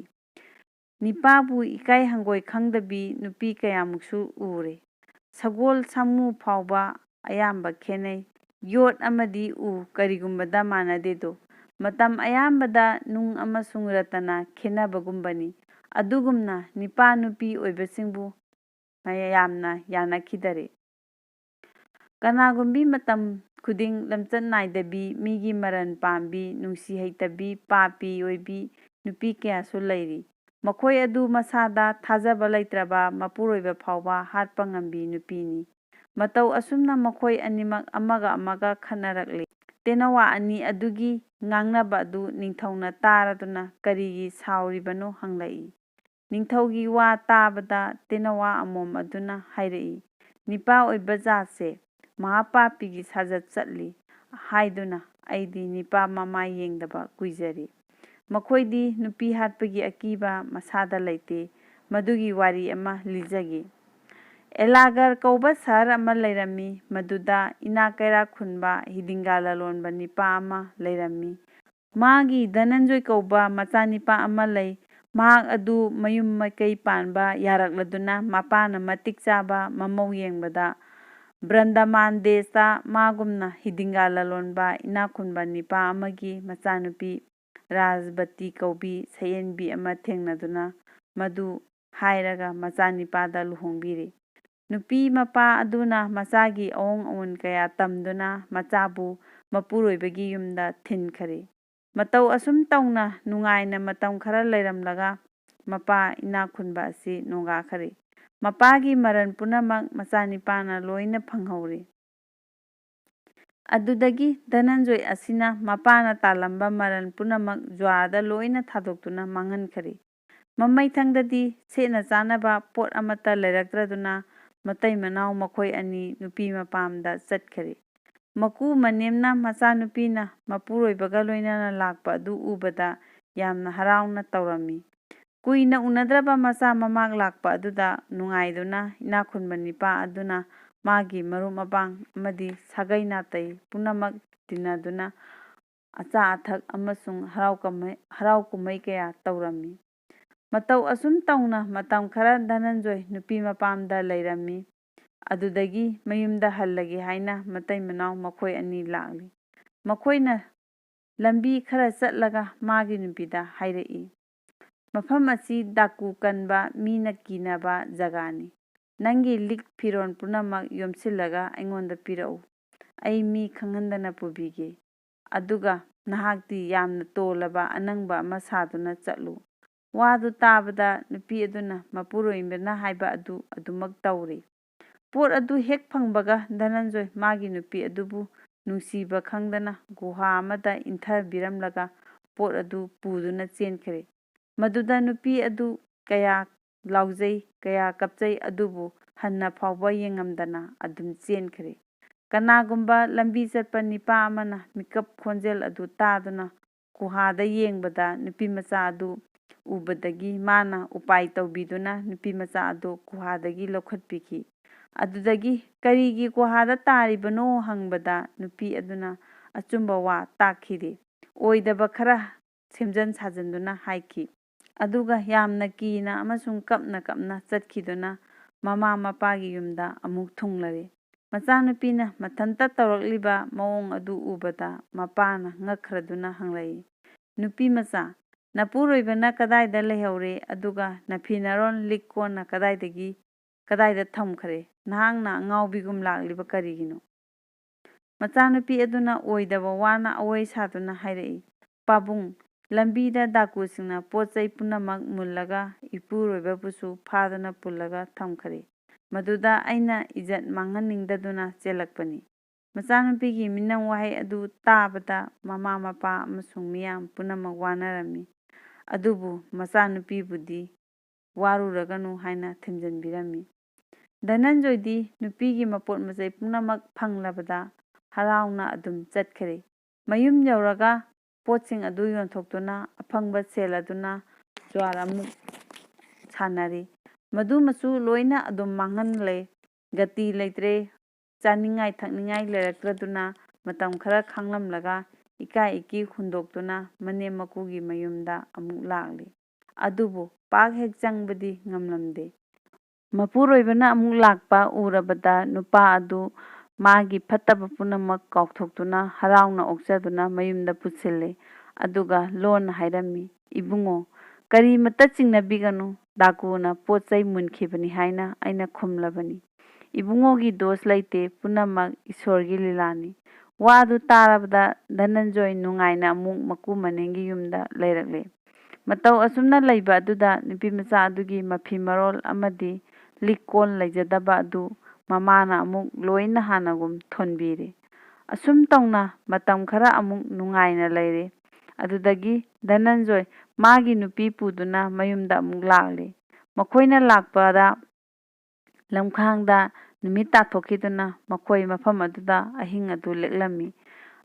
"ꯅꯤꯄꯥꯕꯨ ꯏꯀꯥꯏ ꯍꯪꯒꯣꯏ ꯈꯪꯗꯕꯤ ꯅꯨꯄꯤ ꯀꯌꯥꯃꯨꯛꯁꯨ ꯎꯔꯦ꯫ ꯁꯒꯣꯜ ꯁꯥꯃꯨ ꯐꯥꯎꯕ ꯑꯌꯥꯝꯕ ꯈꯦꯠꯅꯩ꯫ ꯌꯣꯠ ꯑꯃꯗꯤ ꯎ ꯀꯔꯤꯒꯨꯝꯕꯗ ꯃꯥꯟꯅꯗꯦꯗꯣ꯫ ꯃꯇꯝ ꯑꯌꯥꯝꯕꯗ ꯅꯨꯡ ꯑꯃꯁꯨꯡ ꯔꯇꯅ ꯈꯦꯠꯅꯕꯒꯨꯝꯕꯅꯤ꯫ ꯑꯗꯨꯒꯨꯝꯅ ꯅꯤꯄꯥ ꯅꯨꯄꯤ ꯑꯣꯏꯕꯁꯤꯡꯕꯨ ꯃꯌꯥꯝꯅ ꯌꯥꯅꯈꯤꯗꯔꯦ꯫ ꯀꯅꯥꯒꯨꯝꯕꯤ ꯃꯇꯝ ꯈꯨꯗꯤꯡ ꯂꯝꯆꯠ ꯅꯥꯏꯗꯕꯤ, ꯃꯤꯒꯤ ꯃꯔꯟ ꯄꯥꯝꯕꯤ, ꯅꯨꯡꯁꯤ ꯍꯩꯇꯕꯤ, ꯄꯥꯄꯤ ꯑꯣꯏꯕꯤ ꯅꯨꯄꯤ ꯀꯌꯥꯁꯨ ꯂꯩꯔꯤ꯫ ꯃꯈꯣꯏ ꯑꯗꯨ ꯃꯁꯥꯗ ꯊꯥꯖꯕ ꯂꯩꯇ꯭ꯔꯕ ꯃꯄꯨꯔꯣꯏꯕ ꯐꯥꯎꯕ ꯍꯥꯠꯄ ꯉꯝꯕꯤ ꯅꯨꯄꯤꯅꯤ꯫ ꯃꯇꯧ ꯑꯁꯨꯝꯅ ꯃꯈꯣꯏ ꯑꯅꯤꯃꯛ ꯑꯃꯒ ꯑꯃꯒ ꯈꯠꯅꯔꯛꯂꯤ꯫ ꯇꯦꯅꯋꯥ ꯑꯅꯤ ꯑꯗꯨꯒꯤ ꯉꯥꯡꯅꯕ ꯑꯗꯨ ꯅꯤꯡꯊꯧꯅ ꯇꯥꯔꯗꯨꯅ ꯀꯔꯤꯒꯤ ꯁꯥꯎꯔꯤꯕꯅꯣ ꯍꯪꯂꯛꯏ꯫ ꯅꯤꯡꯊꯧꯒꯤ ꯋꯥ ꯇꯥꯕꯗ ꯇꯦꯅꯋꯥ ꯑꯃꯣꯝ ꯑꯗꯨꯅ ꯍꯥꯏꯔꯛꯏ, "ꯅꯤꯄꯥ ꯑꯣꯏꯕ ꯖꯥꯠꯁꯦ ꯃꯍꯥꯄꯥꯄꯤꯒꯤ ꯁꯥꯖꯠ ꯆꯠꯂꯤ ꯍꯥꯏꯗꯨꯅ ꯑꯩꯗꯤ ꯅꯤꯄꯥ ꯃꯃꯥꯏ ꯌꯦꯡꯗꯕ ꯀꯨꯏꯖꯔꯦ꯫ ꯃꯈꯣꯏꯗꯤ ꯅꯨꯄꯤ ꯍꯥꯠꯄꯒꯤ ꯑꯀꯤꯕ ꯃꯁꯥꯗ ꯂꯩꯇꯦ꯫ ꯃꯗꯨꯒꯤ ꯋꯥꯔꯤ ꯑꯃ ꯂꯤꯖꯒꯦ꯫ ꯑꯦꯂꯥꯒꯔ ꯀꯧꯕ ꯁꯍꯔ ꯑꯃ ꯂꯩꯔꯝꯃꯤ꯫ ꯃꯗꯨꯗ ꯏꯅꯥꯛ ꯀꯩꯔꯥꯛ ꯈꯨꯟꯕ ꯍꯤꯗꯤꯡꯒꯥ ꯂꯂꯣꯟꯕ ꯅꯤꯄꯥ ꯑꯃ ꯂꯩꯔꯝꯃꯤ꯫ ꯃꯥꯒꯤ ꯙꯅꯟꯖꯣꯏ ꯀꯧꯕ ꯃꯆꯥꯅꯤꯄꯥ ꯑꯃ ꯂꯩ꯫ ꯃꯍꯥꯛ ꯑꯗꯨ ꯃꯌꯨꯝ ꯃꯀꯩ ꯄꯥꯟꯕ ꯌꯥꯔꯛꯂꯗꯨꯅ ꯃꯄꯥꯅ ꯃꯇꯤꯛ ꯆꯥꯕ ꯃꯃꯧ ꯌꯦꯡꯕꯗ ꯕ꯭ꯔꯟꯗꯃꯥꯟ ꯗꯦꯁꯇ ꯃꯥꯒꯨꯝꯅ ꯍꯤꯗꯤꯡꯒꯥ ꯂꯂꯣꯟꯕ ꯏꯅꯥꯛ ꯈꯨꯟꯕ ꯅꯤꯄꯥ ꯑꯃꯒꯤ ꯃꯆꯥꯅꯨꯄꯤ ꯔꯥꯖꯕꯇꯤ ꯀꯧꯕꯤ ꯁꯌꯦꯟꯕꯤ ꯑꯃ ꯊꯦꯡꯅꯗꯨꯅ ꯃꯗꯨ ꯍꯥꯏꯔꯒ ꯃꯆꯥꯅꯤꯄꯥꯗ ꯂꯨꯍꯣꯡꯕꯤꯔꯦ꯫ ꯅꯨꯄꯤ ꯃꯄꯥ ꯑꯗꯨꯅ ꯃꯆꯥꯒꯤ ꯑꯑꯣꯡ ꯑꯑꯣꯟ ꯀꯌꯥ ꯇꯝꯗꯨꯅ ꯃꯆꯥꯕꯨ ꯃꯄꯨꯔꯣꯏꯕꯒꯤ ꯌꯨꯝꯗ ꯊꯤꯟꯈꯔꯦ꯫ ꯃꯇꯧ ꯑꯁꯨꯝ ꯇꯧꯅ ꯅꯨꯡꯉꯥꯏꯅ ꯃꯇꯝ ꯈꯔ ꯂꯩꯔꯝꯂꯒ ꯃꯄꯥ ꯏꯅꯥꯛ ꯈꯨꯟꯕ ꯑꯁꯤ ꯅꯣꯡꯒꯥꯈꯔꯦ꯫ ꯃꯄꯥꯒꯤ ꯃꯔꯟ ꯄꯨꯝꯅꯃꯛ ꯃꯆꯥꯅꯤꯄꯥꯅ ꯂꯣꯏꯅ ꯐꯪꯍꯧꯔꯦ꯫ ꯑꯗꯨꯗꯒꯤ ꯙꯅꯟꯖꯣꯏ ꯑꯁꯤꯅ ꯃꯄꯥꯅ ꯇꯥꯜꯂꯝꯕ ꯃꯔꯟ ꯄꯨꯝꯅꯃꯛ ꯖꯨꯋꯥꯔꯗ ꯂꯣꯏꯅ ꯊꯥꯗꯣꯛꯇꯨꯅ ꯃꯥꯡꯍꯟꯈꯔꯦ꯫ ꯃꯃꯩꯊꯪꯗꯗꯤ ꯁꯦꯠꯅ ꯆꯥꯅꯕ ꯄꯣꯠ ꯑꯃꯠꯇ ꯂꯩꯔꯛꯇ꯭ꯔꯗꯨꯅ ꯃꯇꯩ ꯃꯅꯥꯎ ꯃꯈꯣꯏ ꯑꯅꯤ ꯅꯨꯄꯤ ꯃꯄꯥꯝꯗ ꯆꯠꯈꯔꯦ꯫ ꯃꯀꯨ ꯃꯅꯦꯝꯅ ꯃꯆꯥꯅꯨꯄꯤꯅ ꯃꯄꯨꯔꯣꯏꯕꯒ ꯂꯣꯏꯅꯅ ꯂꯥꯛꯄ ꯑꯗꯨ ꯎꯕꯗ ꯌꯥꯝꯅ ꯍꯔꯥꯎꯅ ꯇꯧꯔꯝꯃꯤ꯫ ꯀꯨꯏꯅ ꯎꯅꯗ꯭ꯔꯕ ꯃꯆꯥ ꯃꯃꯥ ꯂꯥꯛꯄ ꯑꯗꯨꯗ ꯅꯨꯡꯉꯥꯏꯗꯨꯅ ꯏꯅꯥꯛ ꯈꯨꯟꯕ ꯅꯤꯄꯥ ꯑꯗꯨꯅ ꯃꯥꯒꯤ ꯃꯔꯨꯞ ꯃꯄꯥꯡ ꯑꯃꯗꯤ ꯁꯥꯒꯩ ꯅꯥꯇꯩ ꯄꯨꯝꯅꯃꯛ ꯇꯤꯟꯅꯗꯨꯅ ꯑꯆꯥ ꯑꯊꯛ ꯑꯃꯁꯨꯡ ꯍꯔꯥꯎ ꯀꯨꯝꯍꯩ, ꯍꯔꯥꯎ ꯀꯨꯝꯍꯩ ꯀꯌꯥ ꯇꯧꯔꯝꯃꯤ꯫ ꯃꯇꯧ ꯑꯁꯨꯝ ꯇꯧꯅ ꯃꯇꯝ ꯈꯔ ꯙꯅꯟꯖꯣꯏ ꯅꯨꯄꯤ ꯃꯄꯥꯝꯗ ꯂꯩꯔꯝꯃꯤ꯫ ꯑꯗꯨꯗꯒꯤ ꯃꯌꯨꯝꯗ ꯍꯜꯂꯒꯦ ꯍꯥꯏꯅ ꯃꯇꯩ ꯃꯅꯥꯎ ꯃꯈꯣꯏ ꯑꯅꯤ ꯂꯥꯛꯂꯤ꯫ ꯃꯈꯣꯏꯅ ꯂꯝꯕꯤ ꯈꯔ ꯆꯠꯂꯒ ꯃꯥꯒꯤ ꯅꯨꯄꯤꯗ ꯍꯥꯏꯔꯛꯏ, "ꯃꯐꯝ ꯑꯁꯤ ꯗꯥꯀꯨ ꯀꯟꯕ ꯃꯤꯅ ꯀꯤꯅꯕ ꯖꯒꯥꯅꯤ꯫ ꯅꯪꯒꯤ ꯂꯤꯛ ꯐꯤꯔꯣꯜ ꯄꯨꯝꯅꯃꯛ ꯌꯣꯝꯁꯤꯜꯂꯒ ꯑꯩꯉꯣꯟꯗ ꯄꯤꯔꯛꯎ꯫ ꯑꯩ ꯃꯤ ꯈꯪꯍꯟꯗꯅ ꯄꯨꯕꯤꯒꯦ꯫ ꯑꯗꯨꯒ ꯅꯍꯥꯛꯇꯤ ꯌꯥꯝꯅ ꯇꯣꯜꯂꯕ ꯑꯅꯪꯕ ꯑꯃ ꯁꯥꯗꯨꯅ ꯆꯠꯂꯨ꯫" ꯋꯥꯗꯨ ꯇꯥꯕꯗ ꯅꯨꯄꯤ ꯑꯗꯨꯅ ꯃꯄꯨꯔꯣꯏꯕꯅ ꯍꯥꯏꯕ ꯑꯗꯨ ꯑꯗꯨꯃꯛ ꯇꯧꯔꯦ꯫ ꯄꯣꯠ ꯑꯗꯨ ꯍꯦꯛ ꯐꯪꯕꯒ ꯙꯅꯟꯖꯣꯏ ꯃꯥꯒꯤ ꯅꯨꯄꯤ ꯑꯗꯨꯕꯨ ꯅꯨꯡꯁꯤꯕ ꯈꯪꯗꯅ ꯒꯨꯍꯥ ꯑꯃꯗ ꯏꯟꯊꯕꯤꯔꯝꯂꯒ ꯄꯣꯠ ꯑꯗꯨ ꯄꯨꯗꯨꯅ ꯆꯦꯟꯈ꯭ꯔꯦ꯫ ꯃꯗꯨꯗ ꯅꯨꯄꯤ ꯑꯗꯨ ꯀꯌꯥ ꯂꯥꯎꯖꯩ, ꯀꯌꯥ ꯀꯞꯆꯩ, ꯑꯗꯨꯕꯨ ꯍꯟꯅ ꯐꯥꯎꯕ ꯌꯦꯡꯉꯝꯗꯅ ꯑꯗꯨꯝ ꯆꯦꯟꯈ꯭ꯔꯦ꯫ ꯀꯅꯥꯒꯨꯝꯕ ꯂꯝꯕꯤ ꯆꯠꯄ ꯅꯤꯄꯥ ꯑꯃꯅ ꯃꯤꯀꯞ ꯈꯣꯟꯖꯦꯜ ꯑꯗꯨ ꯇꯥꯗꯨꯅ ꯒꯨꯍꯥꯗ ꯌꯦꯡꯕꯗ ꯅꯨꯄꯤ ꯃꯆꯥ ꯑꯗꯨ ꯎꯕꯗꯒꯤ ꯃꯥꯅ ꯎꯄꯥꯏ ꯇꯧꯕꯤꯗꯨꯅ ꯅꯨꯄꯤ ꯃꯆꯥ ꯑꯗꯨ ꯒꯨꯍꯥꯗꯒꯤ ꯂꯧꯈꯠꯄꯤꯈꯤ꯫ ꯑꯗꯨꯗꯒꯤ "ꯀꯔꯤꯒꯤ ꯒꯨꯍꯥꯗ ꯇꯥꯔꯤꯕꯅꯣ?" ꯍꯪꯕꯗ ꯅꯨꯄꯤ ꯑꯗꯨꯅ ꯑꯆꯨꯝꯕ ꯋꯥ ꯇꯥꯛꯈꯤꯗꯦ꯫ ꯑꯣꯏꯗꯕ ꯈꯔ ꯁꯦꯝꯖꯟ ꯁꯥꯖꯟꯗꯨꯅ ꯍꯥꯏꯈꯤ꯫ ꯑꯗꯨꯒ ꯌꯥꯝꯅ ꯀꯤꯅ ꯑꯃꯁꯨꯡ ꯀꯞꯅ ꯀꯞꯅ ꯆꯠꯈꯤꯗꯨꯅ ꯃꯃꯥ ꯃꯄꯥꯒꯤ ꯌꯨꯝꯗ ꯑꯃꯨꯛ ꯊꯨꯡꯂꯔꯦ꯫ ꯃꯆꯥꯅꯨꯄꯤꯅ ꯃꯊꯟꯇ ꯇꯧꯔꯛꯂꯤꯕ ꯃꯑꯣꯡ ꯑꯗꯨ ꯎꯕꯗ ꯃꯄꯥꯅ ꯉꯛꯈ꯭ꯔꯗꯨꯅ ꯍꯪꯂꯛꯏ, "ꯅꯨꯄꯤ ꯃꯆꯥ, ꯅꯄꯨꯔꯣꯏꯕꯅ ꯀꯗꯥꯏꯗ ꯂꯩꯍꯧꯔꯦ? ꯑꯗꯨꯒ ꯅꯐꯤ ꯅꯔꯣꯟ ꯂꯤꯛ ꯀꯣꯟꯅ ꯀꯗꯥꯏꯗꯒꯤ ꯀꯗꯥꯏꯗ ꯊꯝꯈ꯭ꯔꯦ? ꯅꯍꯥꯛꯅ ꯑꯉꯥꯎꯕꯤꯒꯨꯝ ꯂꯥꯛꯂꯤꯕ ꯀꯔꯤꯒꯤꯅꯣ?" ꯃꯆꯥꯅꯨꯄꯤ ꯑꯗꯨꯅ ꯑꯣꯏꯗꯕ ꯋꯥꯅ ꯑꯋꯣꯏ ꯁꯥꯗꯨꯅ ꯍꯥꯏꯔꯛꯏ, "ꯄꯥꯕꯨꯡ, ꯂꯝꯕꯤꯗ ꯗꯥꯀꯨꯁꯤꯡꯅ ꯄꯣꯠ ꯆꯩ ꯄꯨꯝꯅꯃꯛ ꯃꯨꯜꯂꯒ ꯏꯄꯨꯔꯣꯏꯕꯕꯨꯁꯨ ꯐꯥꯗꯨꯅ ꯄꯨꯜꯂꯒ ꯊꯝꯈ꯭ꯔꯦ꯫ ꯃꯗꯨꯗ ꯑꯩꯅ ꯏꯖꯠ ꯃꯥꯡꯍꯟꯅꯤꯡꯗꯗꯨꯅ ꯆꯦꯜꯂꯛꯄꯅꯤ꯫" ꯃꯆꯥꯅꯨꯄꯤꯒꯤ ꯃꯤꯅꯝ ꯋꯥꯍꯩ ꯑꯗꯨ ꯇꯥꯕꯗ ꯃꯃꯥ ꯃꯄꯥ ꯑꯃꯁꯨꯡ ꯃꯤꯌꯥꯝ ꯄꯨꯝꯅꯃꯛ ꯋꯥꯅꯔꯝꯃꯤ꯫ ꯑꯗꯨꯕꯨ ꯃꯆꯥꯅꯨꯄꯤꯕꯨꯗꯤ "ꯋꯥꯔꯨꯔꯒꯅꯨ" ꯍꯥꯏꯅ ꯊꯦꯝꯖꯤꯟꯕꯤꯔꯝꯃꯤ꯫ ꯙꯅꯟꯖꯣꯏꯗꯤ ꯅꯨꯄꯤꯒꯤ ꯃꯄꯣꯠ ꯃꯆꯩ ꯄꯨꯝꯅꯃꯛ ꯐꯪꯂꯕꯗ ꯍꯔꯥꯎꯅ ꯑꯗꯨꯝ ꯆꯠꯈꯔꯦ꯫ ꯃꯌꯨꯝ ꯌꯧꯔꯒ ꯄꯣꯠꯁꯤꯡ ꯑꯗꯨ ꯌꯣꯟꯊꯣꯛꯇꯨꯅ ꯑꯐꯪꯕ ꯁꯦꯜ ꯑꯗꯨꯅ ꯖꯨꯋꯥꯔ ꯑꯃꯨꯛ ꯁꯥꯟꯅꯔꯤ꯫ ꯃꯗꯨꯃꯁꯨ ꯂꯣꯏꯅ ꯑꯗꯨꯝ ꯃꯥꯡꯍꯜꯂꯦ꯫ ꯒꯇꯤ ꯂꯩꯇ꯭ꯔꯦ꯫ ꯆꯥꯅꯤꯡꯉꯥꯏ ꯊꯛꯅꯤꯡꯉꯥꯏ ꯂꯩꯔꯛꯇ꯭ꯔꯗꯨꯅ ꯃꯇꯝ ꯈꯔ ꯈꯥꯡꯂꯝꯂꯒ ꯏꯀꯥꯏ ꯏꯀꯤ ꯍꯨꯟꯗꯣꯛꯇꯨꯅ ꯃꯅꯦꯝ ꯃꯀꯨꯒꯤ ꯃꯌꯨꯝꯗ ꯑꯃꯨꯛ ꯂꯥꯛꯂꯤ꯫ ꯑꯗꯨꯕꯨ ꯄꯥꯛ ꯍꯦꯛ ꯆꯪꯕꯗꯤ ꯉꯝꯂꯝꯗꯦ꯫ ꯃꯄꯨꯔꯣꯏꯕꯅ ꯑꯃꯨꯛ ꯂꯥꯛꯄ ꯎꯔꯕꯗ ꯅꯨꯄꯥ ꯑꯗꯨ ꯃꯥꯒꯤ ꯐꯠꯇꯕ ꯄꯨꯝꯅꯃꯛ ꯀꯥꯎꯊꯣꯛꯇꯨꯅ ꯍꯔꯥꯎꯅ ꯑꯣꯛꯆꯗꯨꯅ ꯃꯌꯨꯝꯗ ꯄꯨꯁꯤꯜꯂꯦ꯫ ꯑꯗꯨꯒ ꯂꯣꯟꯅ ꯍꯥꯏꯔꯝꯃꯤ, "ꯏꯕꯨꯡꯉꯣ, ꯀꯔꯤꯃꯠꯇ ꯆꯤꯡꯅꯕꯤꯒꯅꯨ, ꯗꯥꯀꯨꯅ ꯄꯣꯠ ꯆꯩ ꯃꯨꯟꯈꯤꯕꯅꯤ ꯍꯥꯏꯅ ꯑꯩꯅ ꯈꯨꯝꯂꯕꯅꯤ꯫ ꯏꯕꯨꯡꯉꯣꯒꯤ ꯗꯣꯁ ꯂꯩꯇꯦ, ꯄꯨꯝꯅꯃꯛ ꯏꯁꯣꯔꯒꯤ ꯂꯤꯂꯥꯅꯤ꯫ ꯋꯥꯗꯨ ꯇꯥꯔꯕꯗ ꯙꯅꯟꯖꯣꯏ ꯅꯨꯡꯉꯥꯏꯅ ꯑꯃꯨꯛ ꯃꯀꯨ ꯃꯅꯦꯝꯒꯤ ꯌꯨꯝꯗ ꯂꯩꯔꯛꯂꯦ꯫ ꯃꯇꯧ ꯑꯁꯨꯝꯅ ꯂꯩꯕ ꯑꯗꯨꯗ ꯅꯨꯄꯤꯃꯆꯥ ꯑꯗꯨꯒꯤ ꯃꯐꯤ ꯃꯔꯣꯜ ꯑꯃꯗꯤ ꯂꯤꯛ ꯀꯣꯟ ꯂꯩꯖꯗꯕ ꯑꯗꯨ ꯃꯃꯥꯅ ꯑꯃꯨꯛ ꯂꯣꯏꯅ ꯍꯥꯟꯅꯒꯨꯝ ꯊꯣꯟꯕꯤꯔꯦ꯫ ꯑꯁꯨꯝ ꯇꯧꯅ ꯃꯇꯝ ꯈꯔ ꯑꯃꯨꯛ ꯅꯨꯡꯉꯥꯏꯅ ꯂꯩꯔꯦ꯫ ꯑꯗꯨꯗꯒꯤ ꯙꯅꯟꯖꯣꯏ ꯃꯥꯒꯤ ꯅꯨꯄꯤ ꯄꯨꯗꯨꯅ ꯃꯌꯨꯝꯗ ꯑꯃꯨꯛ ꯂꯥꯛꯂꯦ꯫ ꯃꯈꯣꯏꯅ ꯂꯥꯛꯄꯗ ꯂꯝꯈꯥꯡꯗ ꯅꯨꯃꯤꯠ ꯇꯥꯊꯣꯛꯈꯤꯗꯨꯅ ꯃꯈꯣꯏ ꯃꯐꯝ ꯑꯗꯨꯗ ꯑꯍꯤꯡ ꯑꯗꯨ ꯂꯦꯛꯂꯝꯃꯤ꯫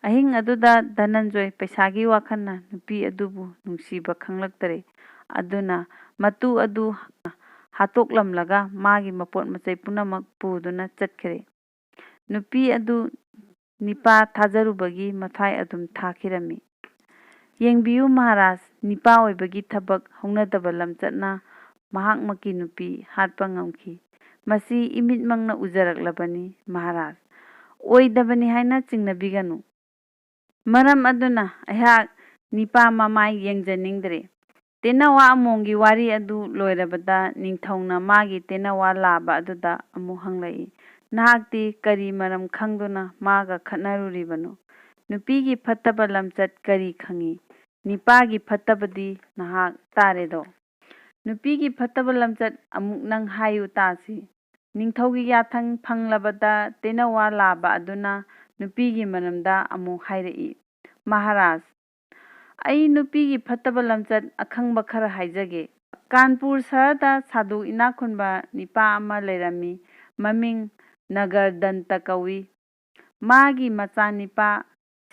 ꯑꯍꯤꯡ ꯑꯗꯨꯗ ꯙꯅꯟꯖꯣꯏ ꯄꯩꯁꯥꯒꯤ ꯋꯥꯈꯜꯅ ꯅꯨꯄꯤ ꯑꯗꯨꯕꯨ ꯅꯨꯡꯁꯤꯕ ꯈꯪꯂꯛꯇꯔꯦ꯫ ꯑꯗꯨꯅ ꯃꯇꯨ ꯑꯗꯨ ꯍꯥꯠꯇꯣꯛꯂꯝꯂꯒ ꯃꯥꯒꯤ ꯃꯄꯣꯠ ꯃꯆꯩ ꯄꯨꯝꯅꯃꯛ ꯄꯨꯗꯨꯅ ꯆꯠꯈ꯭ꯔꯦ꯫ ꯅꯨꯄꯤ ꯑꯗꯨ ꯅꯤꯄꯥ ꯊꯥꯖꯔꯨꯕꯒꯤ ꯃꯊ꯭ꯋꯥꯏ ꯑꯗꯨꯝ ꯊꯥꯈꯤꯔꯝꯃꯤ꯫ ꯌꯦꯡꯕꯤꯌꯨ ꯃꯍꯥꯔꯥꯖ, ꯅꯤꯄꯥ ꯑꯣꯏꯕꯒꯤ ꯊꯕꯛ ꯍꯧꯅꯗꯕ ꯂꯝꯆꯠꯅ ꯃꯍꯥꯛꯃꯛꯀꯤ ꯅꯨꯄꯤ ꯍꯥꯠꯄ ꯉꯝꯈꯤ꯫ ꯃꯁꯤ ꯏꯃꯤꯠꯃꯛꯅ ꯎꯖꯔꯛꯂꯕꯅꯤ ꯃꯍꯥꯔꯥꯖ꯫ ꯑꯣꯏꯗꯕꯅꯤ ꯍꯥꯏꯅ ꯆꯤꯡꯅꯕꯤꯒꯅꯨ꯫ ꯃꯔꯝ ꯑꯗꯨꯅ ꯑꯩꯍꯥꯛ ꯅꯤꯄꯥ ꯃꯃꯥꯏ ꯌꯦꯡꯖꯅꯤꯡꯗ꯭ꯔꯦ꯫ ꯇꯦꯅꯋꯥ ꯑꯃꯣꯝꯒꯤ ꯋꯥꯔꯤ ꯑꯗꯨ ꯂꯣꯏꯔꯕꯗ ꯅꯤꯡꯊꯧꯅ ꯃꯥꯒꯤ ꯇꯦꯅꯋꯥ ꯂꯥꯕ ꯑꯗꯨꯗ ꯑꯃꯨꯛ ꯍꯪꯂꯛꯏ, "ꯅꯍꯥꯛꯇꯤ ꯀꯔꯤ ꯃꯔꯝ ꯈꯪꯗꯨꯅ ꯃꯥꯒ ꯈꯠꯅꯔꯨꯔꯤꯕꯅꯣ? ꯅꯨꯄꯤꯒꯤ ꯐꯠꯇꯕ ꯂꯝꯆꯠ ꯀꯔꯤ ꯈꯪꯏ? ꯅꯤꯄꯥꯒꯤ ꯐꯠꯇꯕꯗꯤ ꯅꯍꯥꯛ ꯇꯥꯔꯦꯗꯣ꯫ ꯅꯨꯄꯤꯒꯤ ꯐꯠꯇꯕ ꯂꯝꯆꯠ ꯑꯃꯨꯛ ꯅꯪ ꯍꯥꯏꯌꯨ ꯇꯥꯁꯤ꯫" ꯅꯤꯡꯊꯧꯒꯤ ꯌꯥꯊꯪ ꯐꯪꯂꯕꯗ ꯇꯦꯅꯋꯥ ꯂꯥꯕ ꯑꯗꯨꯅ ꯅꯨꯄꯤꯒꯤ ꯃꯔꯝꯗ ꯑꯃꯨꯛ ꯍꯥꯏꯔꯛꯏ, "ꯃꯍꯥꯔꯥꯖ, ꯑꯩ ꯅꯨꯄꯤꯒꯤ ꯐꯠꯇꯕ ꯂꯝꯆꯠ ꯑꯈꯪꯕ ꯈꯔ ꯍꯥꯏꯖꯒꯦ꯫ ꯀꯥꯟꯄꯨꯔ ꯁꯍꯔꯗ ꯁꯥꯗꯨ ꯏꯅꯥꯛ ꯈꯨꯟꯕ ꯅꯤꯄꯥ ꯑꯃ ꯂꯩꯔꯝꯃꯤ꯫ ꯃꯃꯤꯡ ꯅꯒꯔꯗꯟꯇ ꯀꯧꯏ꯫ ꯃꯥꯒꯤ ꯃꯆꯥꯅꯤꯄꯥ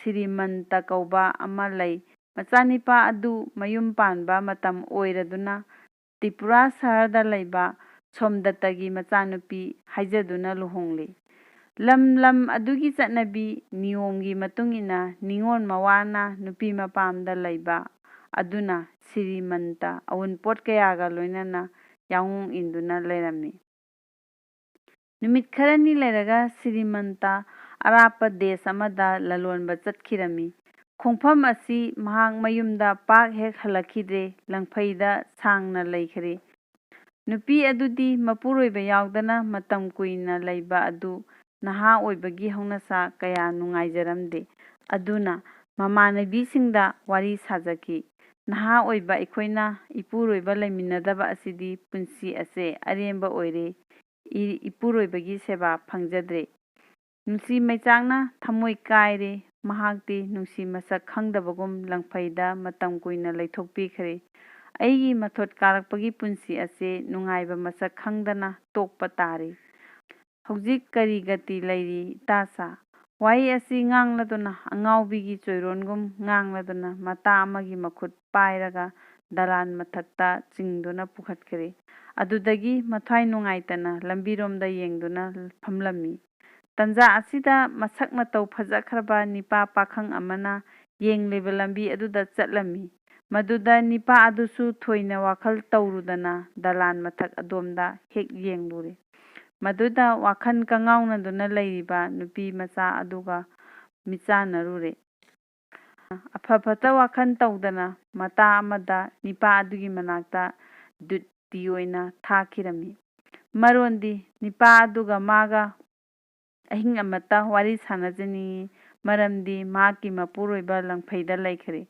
ꯁꯤꯔꯤꯃꯟꯇ ꯀꯧꯕ ꯑꯃ ꯂꯩ꯫ ꯃꯆꯥꯅꯤꯄꯥ ꯑꯗꯨ ꯃꯌꯨꯝ ꯄꯥꯟꯕ ꯃꯇꯝ ꯑꯣꯏꯔꯗꯨꯅ ꯇ꯭ꯔꯤꯄꯨꯔꯥ ꯁꯍꯔꯗ ꯂꯩꯕ ꯁꯣꯝꯗꯠꯇꯒꯤ ꯃꯆꯥꯅꯨꯄꯤ ꯍꯥꯏꯖꯗꯨꯅ ꯂꯨꯍꯣꯡꯂꯤ꯫ ꯂꯝ ꯂꯝ ꯑꯗꯨꯒꯤ ꯆꯠꯅꯕꯤ ꯅꯤꯌꯣꯝꯒꯤ ꯃꯇꯨꯡ ꯏꯟꯅ ꯅꯤꯉꯣꯜ ꯃꯋꯥꯅ ꯅꯨꯄꯤ ꯃꯄꯥꯝꯗ ꯂꯩꯕ ꯑꯗꯨꯅ ꯁꯤꯔꯤꯃꯟꯇ ꯑꯎꯟꯄꯣꯠ ꯀꯌꯥꯒ ꯂꯣꯏꯅꯅ ꯌꯥꯑꯣꯡ ꯏꯟꯗꯨꯅ ꯂꯩꯔꯝꯃꯤ꯫ ꯅꯨꯃꯤꯠ ꯈꯔꯅꯤ ꯂꯩꯔꯒ ꯁꯤꯔꯤꯃꯟꯇ ꯑꯔꯥꯞꯄ ꯗꯦꯁ ꯑꯃꯗ ꯂꯂꯣꯟꯕ ꯆꯠꯈꯤꯔꯝꯃꯤ꯫ ꯈꯣꯡꯐꯝ ꯑꯁꯤ ꯃꯍꯥꯛ ꯃꯌꯨꯝꯗ ꯄꯥꯛ ꯍꯦꯛ ꯍꯜꯂꯛꯈꯤꯗ꯭ꯔꯦ, ꯂꯪꯐꯩꯗ ꯁꯥꯡꯅ ꯂꯩꯈ꯭ꯔꯦ꯫ ꯅꯨꯄꯤ ꯑꯗꯨꯗꯤ ꯃꯄꯨꯔꯣꯏꯕ ꯌꯥꯎꯗꯅ ꯃꯇꯝ ꯀꯨꯏꯅ ꯂꯩꯕ ꯑꯗꯨ ꯅꯍꯥ ꯑꯣꯏꯕꯒꯤ ꯍꯧꯅꯁꯥ ꯀꯌꯥ ꯅꯨꯡꯉꯥꯏꯖꯔꯝꯗꯦ꯫ ꯑꯗꯨꯅ ꯃꯃꯥꯟꯅꯕꯤꯁꯤꯡꯗ ꯋꯥꯔꯤ ꯁꯥꯖꯈꯤ꯫ "ꯅꯍꯥ ꯑꯣꯏꯕ ꯑꯩꯈꯣꯏꯅ ꯏꯄꯨꯔꯣꯏꯕ ꯂꯩꯃꯤꯟꯅꯗꯕ ꯑꯁꯤꯗꯤ ꯄꯨꯟꯁꯤ ꯑꯁꯦ ꯑꯔꯦꯝꯕ ꯑꯣꯏꯔꯦ꯫ ꯏ-, ꯏꯄꯨꯔꯣꯏꯕꯒꯤ ꯁꯦꯕꯥ ꯐꯪꯖꯗ꯭ꯔꯦ꯫ ꯅꯨꯡꯁꯤ ꯃꯩꯆꯥꯛꯅ ꯊꯃꯣꯏ ꯀꯥꯏꯔꯦ꯫ ꯃꯍꯥꯛꯇꯤ ꯅꯨꯡꯁꯤ ꯃꯁꯛ ꯈꯪꯗꯕꯒꯨꯝ ꯂꯪꯐꯩꯗ ꯃꯇꯝ ꯀꯨꯏꯅ ꯂꯩꯊꯣꯛꯄꯤꯈ꯭ꯔꯦ꯫ ꯑꯩꯒꯤ ꯃꯊꯣꯠ ꯀꯥꯔꯛꯄꯒꯤ ꯄꯨꯟꯁꯤ ꯑꯁꯦ ꯅꯨꯡꯉꯥꯏꯕ ꯃꯁꯛ ꯈꯪꯗꯅ ꯇꯣꯛꯄ ꯇꯥꯔꯤ꯫ ꯍꯧꯖꯤꯛ ꯀꯔꯤ ꯒꯇꯤ ꯂꯩꯔꯤ, ꯏꯇꯥ ꯁꯥ?" ꯋꯥꯍꯩ ꯑꯁꯤ ꯉꯥꯡꯂꯗꯨꯅ, ꯑꯉꯥꯎꯕꯤꯒꯤ ꯆꯣꯏꯔꯣꯟꯒꯨꯝ ꯉꯥꯡꯂꯗꯨꯅ, ꯃꯇꯥ ꯑꯃꯒꯤ ꯃꯈꯨꯠ ꯄꯥꯏꯔꯒ ꯗꯂꯥꯟ ꯃꯊꯛꯇ ꯆꯤꯡꯗꯨꯅ ꯄꯨꯈꯠꯈ꯭ꯔꯦ꯫ ꯑꯗꯨꯗꯒꯤ ꯃꯊ꯭ꯋꯥꯏ ꯅꯨꯡꯉꯥꯏꯇꯅ ꯂꯝꯕꯤꯔꯣꯝꯗ ꯌꯦꯡꯗꯨꯅ ꯐꯝꯂꯝꯃꯤ꯫ ꯇꯟꯖꯥ ꯑꯁꯤꯗ ꯃꯁꯛ ꯃꯇꯧ ꯐꯖꯈ꯭ꯔꯕ ꯅꯤꯄꯥ ꯄꯥꯈꯪ ꯑꯃꯅ ꯌꯦꯡꯂꯤꯕ ꯂꯝꯕꯤ ꯑꯗꯨꯗ ꯆꯠꯂꯝꯃꯤ꯫ ꯃꯗꯨꯗ ꯅꯤꯄꯥ ꯑꯗꯨꯁꯨ ꯊꯣꯏꯅ ꯋꯥꯈꯜ ꯇꯧꯔꯨꯗꯅ ꯗꯂꯥꯟ ꯃꯊꯛ ꯑꯗꯣꯝꯗ ꯍꯦꯛ ꯌꯦꯡꯂꯨꯔꯦ꯫ ꯃꯗꯨꯗ ꯋꯥꯈꯜ ꯀꯉꯥꯎꯅꯗꯨꯅ ꯂꯩꯔꯤꯕ ꯅꯨꯄꯤ ꯃꯆꯥ ꯑꯗꯨꯒ ꯃꯤꯆꯥꯟꯅꯔꯨꯔꯦ꯫ ꯑꯐ ꯐꯠꯇ ꯋꯥꯈꯜ ꯇꯧꯗꯅ ꯃꯇꯥ ꯑꯃꯗ ꯅꯤꯄꯥ ꯑꯗꯨꯒꯤ ꯃꯅꯥꯛꯇ ꯗ꯭ꯌꯨꯇꯤ ꯑꯣꯏꯅ ꯊꯥꯈꯤꯔꯝꯃꯤ꯫ ꯃꯔꯣꯟꯗꯤ ꯅꯤꯄꯥ ꯑꯗꯨꯒ ꯃꯥꯒ ꯑꯍꯤꯡ ꯑꯃꯠꯇ ꯋꯥꯔꯤ ꯁꯥꯟꯅꯖꯅꯤꯡꯏ, ꯃꯔꯝꯗꯤ ꯃꯍꯥꯛꯀꯤ ꯃꯄꯨꯔꯣꯏꯕ ꯂꯪꯐꯩꯗ ꯂꯩꯈ꯭ꯔꯦ꯫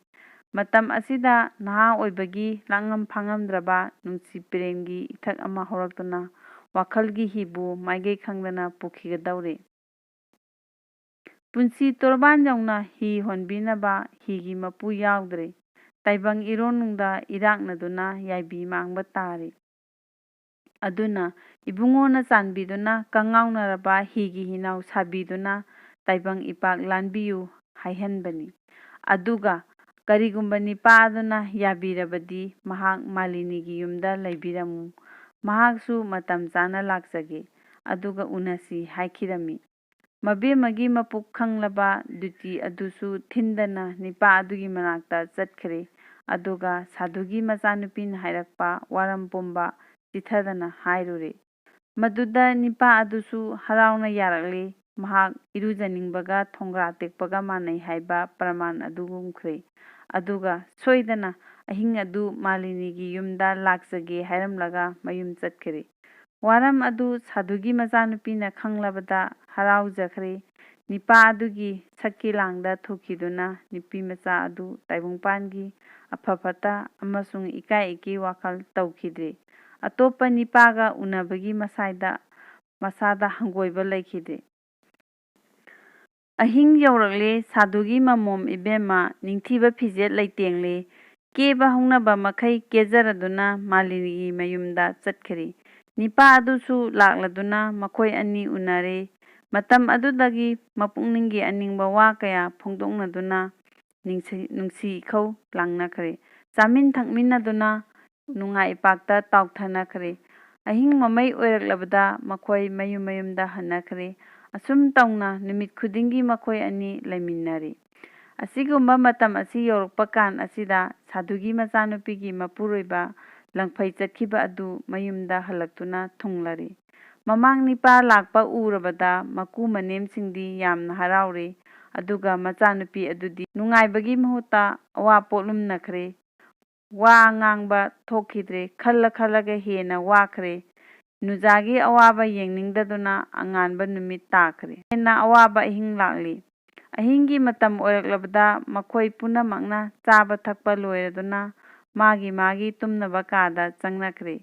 ꯃꯇꯝ ꯑꯁꯤꯗ ꯅꯍꯥ ꯑꯣꯏꯕꯒꯤ ꯂꯥꯡꯉꯝ ꯐꯥꯉꯝꯗ꯭ꯔꯕ ꯅꯨꯡꯁꯤ ꯄꯔꯦꯝꯒꯤ ꯏꯊꯛ ꯑꯃ ꯍꯧꯔꯛꯇꯨꯅ ꯋꯥꯈꯜꯒꯤ ꯍꯤꯕꯨ ꯃꯥꯏꯀꯩ ꯈꯪꯗꯅ ꯄꯨꯈꯤꯒꯗꯧꯔꯦ꯫ ꯄꯨꯟꯁꯤ ꯇꯣꯔꯕꯥꯟ ꯌꯧꯅ ꯍꯤ ꯍꯣꯟꯕꯤꯅꯕ ꯍꯤꯒꯤ ꯃꯄꯨ ꯌꯥꯎꯗ꯭ꯔꯦ꯫ ꯇꯥꯏꯕꯪ ꯏꯔꯣꯟꯅꯨꯡꯗ ꯏꯔꯥꯛꯅꯗꯨꯅ ꯌꯥꯏꯕꯤ ꯃꯥꯡꯕ ꯇꯥꯔꯦ꯫ ꯑꯗꯨꯅ ꯏꯕꯨꯡꯉꯣꯅ ꯆꯥꯟꯕꯤꯗꯨꯅ ꯀꯉꯥꯎꯅꯔꯕ ꯍꯤꯒꯤ ꯍꯤꯅꯥꯎ ꯁꯥꯕꯤꯗꯨꯅ ꯇꯥꯏꯕꯪ ꯏꯄꯥꯛ ꯂꯥꯟꯕꯤꯌꯨ ꯍꯥꯏꯍꯟꯕꯅꯤ꯫ ꯑꯗꯨꯒ ꯀꯔꯤꯒꯨꯝꯕ ꯅꯤꯄꯥ ꯑꯗꯨꯅ ꯌꯥꯕꯤꯔꯕꯗꯤ ꯃꯍꯥꯛ ꯃꯥꯂꯤꯅꯤꯒꯤ ꯌꯨꯝꯗ ꯂꯩꯕꯤꯔꯝꯃꯨ꯫ ꯃꯍꯥꯛꯁꯨ ꯃꯇꯝ ꯆꯥꯅ ꯂꯥꯛꯆꯒꯦ꯫ ꯑꯗꯨꯒ ꯎꯅꯁꯤ ꯍꯥꯏꯈꯤꯔꯝꯃꯤ꯫ ꯃꯕꯦꯝꯃꯒꯤ ꯃꯄꯨꯛ ꯈꯪꯂꯕ ꯗ꯭ꯌꯨꯇꯤ ꯑꯗꯨꯁꯨ ꯊꯤꯟꯗꯅ ꯅꯤꯄꯥ ꯑꯗꯨꯒꯤ ꯃꯅꯥꯛꯇ ꯆꯠꯈ꯭ꯔꯦ꯫ ꯑꯗꯨꯒ ꯁꯥꯙꯨꯒꯤ ꯃꯆꯥꯅꯨꯄꯤꯅ ꯍꯥꯏꯔꯛꯄ ꯋꯥꯔꯝ ꯄꯨꯝꯕ ꯆꯤꯊꯗꯅ ꯍꯥꯏꯔꯨꯔꯦ꯫ ꯃꯗꯨꯗ ꯅꯤꯄꯥ ꯑꯗꯨꯁꯨ ꯍꯔꯥꯎꯅ ꯌꯥꯔꯛꯂꯦ꯫ ꯃꯍꯥꯛ ꯏꯔꯨꯖꯅꯤꯡꯕꯒ ꯊꯣꯡꯒ꯭ꯔꯥ ꯇꯦꯛꯄꯒ ꯃꯥꯟꯅꯩ ꯍꯥꯏꯕ ꯄ꯭ꯔꯃꯥꯟ ꯑꯗꯨꯒꯨꯝꯈ꯭ꯔꯦ꯫ ꯑꯗꯨꯒ ꯁꯣꯏꯗꯅ ꯑꯍꯤꯡ ꯑꯗꯨ ꯃꯥꯂꯤꯅꯤꯒꯤ ꯌꯨꯝꯗ ꯂꯥꯛꯆꯒꯦ ꯍꯥꯏꯔꯝꯂꯒ ꯃꯌꯨꯝ ꯆꯠꯈ꯭ꯔꯦ꯫ ꯋꯥꯔꯝ ꯑꯗꯨ ꯁꯥꯙꯨꯒꯤ ꯃꯆꯥꯅꯨꯄꯤꯅ ꯈꯪꯂꯕꯗ ꯍꯔꯥꯎꯖꯈ꯭ꯔꯦ꯫ ꯅꯤꯄꯥ ꯑꯗꯨꯒꯤ ꯁꯛꯀꯤ ꯂꯥꯡꯗ ꯊꯨꯈꯤꯗꯨꯅ ꯅꯨꯄꯤ ꯃꯆꯥ ꯑꯗꯨ ꯇꯥꯏꯕꯪꯄꯥꯟꯒꯤ ꯑꯐ ꯐꯠꯇ ꯑꯃꯁꯨꯡ ꯏꯀꯥꯏ ꯏꯀꯤ ꯋꯥꯈꯜ ꯇꯧꯈꯤꯗ꯭ꯔꯦ꯫ ꯑꯇꯣꯞꯄ ꯅꯤꯄꯥꯒ ꯎꯅꯕꯒꯤ ꯃꯁꯥꯏꯗ ꯃꯁꯥꯗ ꯍꯪꯒꯣꯏꯕ ꯂꯩꯈꯤꯗ꯭ꯔꯦ꯫ ꯑꯍꯤꯡ ꯌꯧꯔꯛꯂꯦ, ꯁꯥꯗꯨꯒꯤ ꯃꯃꯣꯝ ꯏꯕꯦꯝꯃ, ꯅꯤꯡꯊꯤꯕ ꯐꯤꯖꯦꯠ ꯂꯩꯇꯦꯡꯂꯦ, ꯀꯦꯕ ꯍꯧꯅꯕ ꯃꯈꯩ ꯀꯦꯖꯔꯗꯨꯅ ꯃꯥꯂꯤꯅꯤꯒꯤ ꯃꯌꯨꯝꯗ ꯆꯠꯈ꯭ꯔꯦ꯫ ꯅꯤꯄꯥ ꯑꯗꯨꯁꯨ ꯂꯥꯛꯂꯗꯨꯅ ꯃꯈꯣꯏ ꯑꯅꯤ ꯎꯅꯔꯦ꯫ ꯃꯇꯝ ꯑꯗꯨꯗꯒꯤ ꯃꯄꯨꯛꯅꯤꯡꯒꯤ ꯑꯅꯤꯡꯕ ꯋꯥ ꯀꯌꯥ ꯐꯣꯡꯗꯣꯛꯅꯗꯨꯅ ꯅꯤꯡꯁꯤ-, ꯅꯨꯡꯁꯤ ꯏꯈꯧ ꯂꯥꯡꯅꯈ꯭ꯔꯦ꯫ ꯆꯥꯃꯤꯟ ꯊꯛꯃꯤꯟꯅꯗꯨꯅ ꯅꯨꯡꯉꯥꯏ ꯏꯄꯥꯛꯇ ꯇꯥꯎꯊꯅꯈ꯭ꯔꯦ꯫ ꯑꯍꯤꯡ ꯃꯃꯩ ꯑꯣꯏꯔꯛꯂꯕꯗ ꯃꯈꯣꯏ ꯃꯌꯨꯝ ꯃꯌꯨꯝꯗ ꯍꯟꯅꯈ꯭ꯔꯦ꯫ ꯑꯁꯨꯝ ꯇꯧꯅ ꯅꯨꯃꯤꯠ ꯈꯨꯗꯤꯡꯒꯤ ꯃꯈꯣꯏ ꯑꯅꯤ ꯂꯩꯃꯤꯟꯅꯔꯤ꯫ ꯑꯁꯤꯒꯨꯝꯕ ꯃꯇꯝ ꯑꯁꯤ ꯌꯧꯔꯛꯄ ꯀꯥꯟ ꯑꯁꯤꯗ ꯁꯥꯗꯨꯒꯤ ꯃꯆꯥꯅꯨꯄꯤꯒꯤ ꯃꯄꯨꯔꯣꯏꯕ ꯂꯪꯐꯩ ꯆꯠꯈꯤꯕ ꯑꯗꯨ ꯃꯌꯨꯝꯗ ꯍꯜꯂꯛꯇꯨꯅ ꯊꯨꯡꯂꯔꯤ꯫ ꯃꯃꯥꯡ ꯅꯤꯄꯥ ꯂꯥꯛꯄ ꯎꯔꯕꯗ ꯃꯀꯨ ꯃꯅꯦꯝꯁꯤꯡꯗꯤ ꯌꯥꯝꯅ ꯍꯔꯥꯎꯔꯤ꯫ ꯑꯗꯨꯒ ꯃꯆꯥꯅꯨꯄꯤ ꯑꯗꯨꯗꯤ ꯅꯨꯡꯉꯥꯏꯕꯒꯤ ꯃꯍꯨꯠꯇ ꯑꯋꯥ ꯄꯣꯠꯂꯨꯝꯅꯈ꯭ꯔꯦ꯫ ꯋꯥ ꯉꯥꯡꯕ ꯊꯣꯛꯈꯤꯗ꯭ꯔꯦ꯫ ꯈꯜꯂ ꯈꯜꯂꯒ ꯍꯦꯟꯅ ꯋꯥꯈ꯭ꯔꯦ꯫ ꯅꯨꯖꯥꯒꯤ ꯑꯋꯥꯕ ꯌꯦꯡꯅꯤꯡꯗꯗꯨꯅ ꯑꯉꯥꯟꯕ ꯅꯨꯃꯤꯠ ꯇꯥꯈ꯭ꯔꯦ꯫ ꯍꯦꯟꯅ ꯑꯋꯥꯕ ꯑꯍꯤꯡ ꯂꯥꯛꯂꯤ꯫ ꯑꯍꯤꯡꯒꯤ ꯃꯇꯝ ꯑꯣꯏꯔꯛꯂꯕꯗ ꯃꯈꯣꯏ ꯄꯨꯝꯅꯃꯛꯅ ꯆꯥꯕ ꯊꯛꯄ ꯂꯣꯏꯔꯗꯨꯅ ꯃꯥꯒꯤ ꯃꯥꯒꯤ ꯇꯨꯝꯅꯕ ꯀꯥꯗ ꯆꯪꯅꯈ꯭ꯔꯦ꯫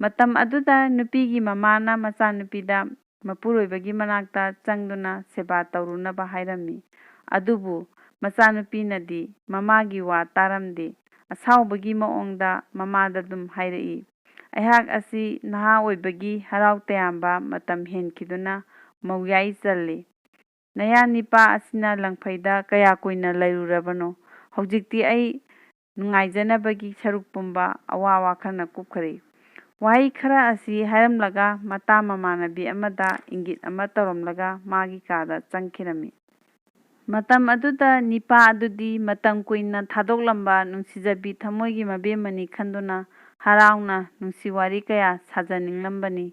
ꯃꯇꯝ ꯑꯗꯨꯗ ꯅꯨꯄꯤꯒꯤ ꯃꯃꯥꯅ ꯃꯆꯥꯅꯨꯄꯤꯗ ꯃꯄꯨꯔꯣꯏꯕꯒꯤ ꯃꯅꯥꯛꯇ ꯆꯪꯗꯨꯅ ꯁꯦꯕꯥ ꯇꯧꯔꯨꯅꯕ ꯍꯥꯏꯔꯝꯃꯤ꯫ ꯑꯗꯨꯕꯨ ꯃꯆꯥꯅꯨꯄꯤꯅꯗꯤ ꯃꯃꯥꯒꯤ ꯋꯥ ꯇꯥꯔꯝꯗꯦ꯫ ꯑꯁꯥꯎꯕꯒꯤ ꯃꯑꯣꯡꯗ ꯃꯃꯥꯗ ꯑꯗꯨꯝ ꯍꯥꯏꯔꯛꯏ, "ꯑꯩꯍꯥꯛ ꯑꯁꯤ ꯅꯍꯥ ꯑꯣꯏꯕꯒꯤ ꯍꯔꯥꯎ ꯇꯌꯥꯝꯕ ꯃꯇꯝ ꯍꯦꯟꯈꯤꯗꯨꯅ ꯃꯧꯌꯥꯏ ꯆꯜꯂꯤ꯫ ꯅꯌꯥ ꯅꯤꯄꯥ ꯑꯁꯤꯅ ꯂꯪꯐꯩꯗ ꯀꯌꯥ ꯀꯨꯏꯅ ꯂꯩꯔꯨꯔꯕꯅꯣ? ꯍꯧꯖꯤꯛꯇꯤ ꯑꯩ ꯅꯨꯡꯉꯥꯏꯖꯅꯕꯒꯤ ꯁꯔꯨꯛ ꯄꯨꯝꯕ ꯑꯋꯥ ꯋꯥꯈꯜꯅ ꯀꯨꯞꯈ꯭ꯔꯦ꯫" ꯋꯥꯍꯩ ꯈꯔ ꯑꯁꯤ ꯍꯥꯏꯔꯝꯂꯒ ꯃꯇꯥ ꯃꯃꯥꯟꯅꯕꯤ ꯑꯃꯗ ꯏꯪꯒꯤꯠ ꯑꯃ ꯇꯧꯔꯝꯂꯒ ꯃꯥꯒꯤ ꯀꯥꯗ ꯆꯪꯈꯤꯔꯝꯃꯤ꯫ ꯃꯇꯝ ꯑꯗꯨꯗ ꯅꯤꯄꯥ ꯑꯗꯨꯗꯤ ꯃꯇꯝ ꯀꯨꯏꯅ ꯊꯥꯗꯣꯛꯂꯝꯕ ꯅꯨꯡꯁꯤꯖꯕꯤ ꯊꯃꯣꯏꯒꯤ ꯃꯕꯦꯝꯃꯅꯤ ꯈꯟꯗꯨꯅ ꯍꯔꯥꯎꯅ ꯅꯨꯡꯁꯤ ꯋꯥꯔꯤ ꯀꯌꯥ ꯁꯥꯖꯅꯤꯡꯂꯝꯕꯅꯤ꯫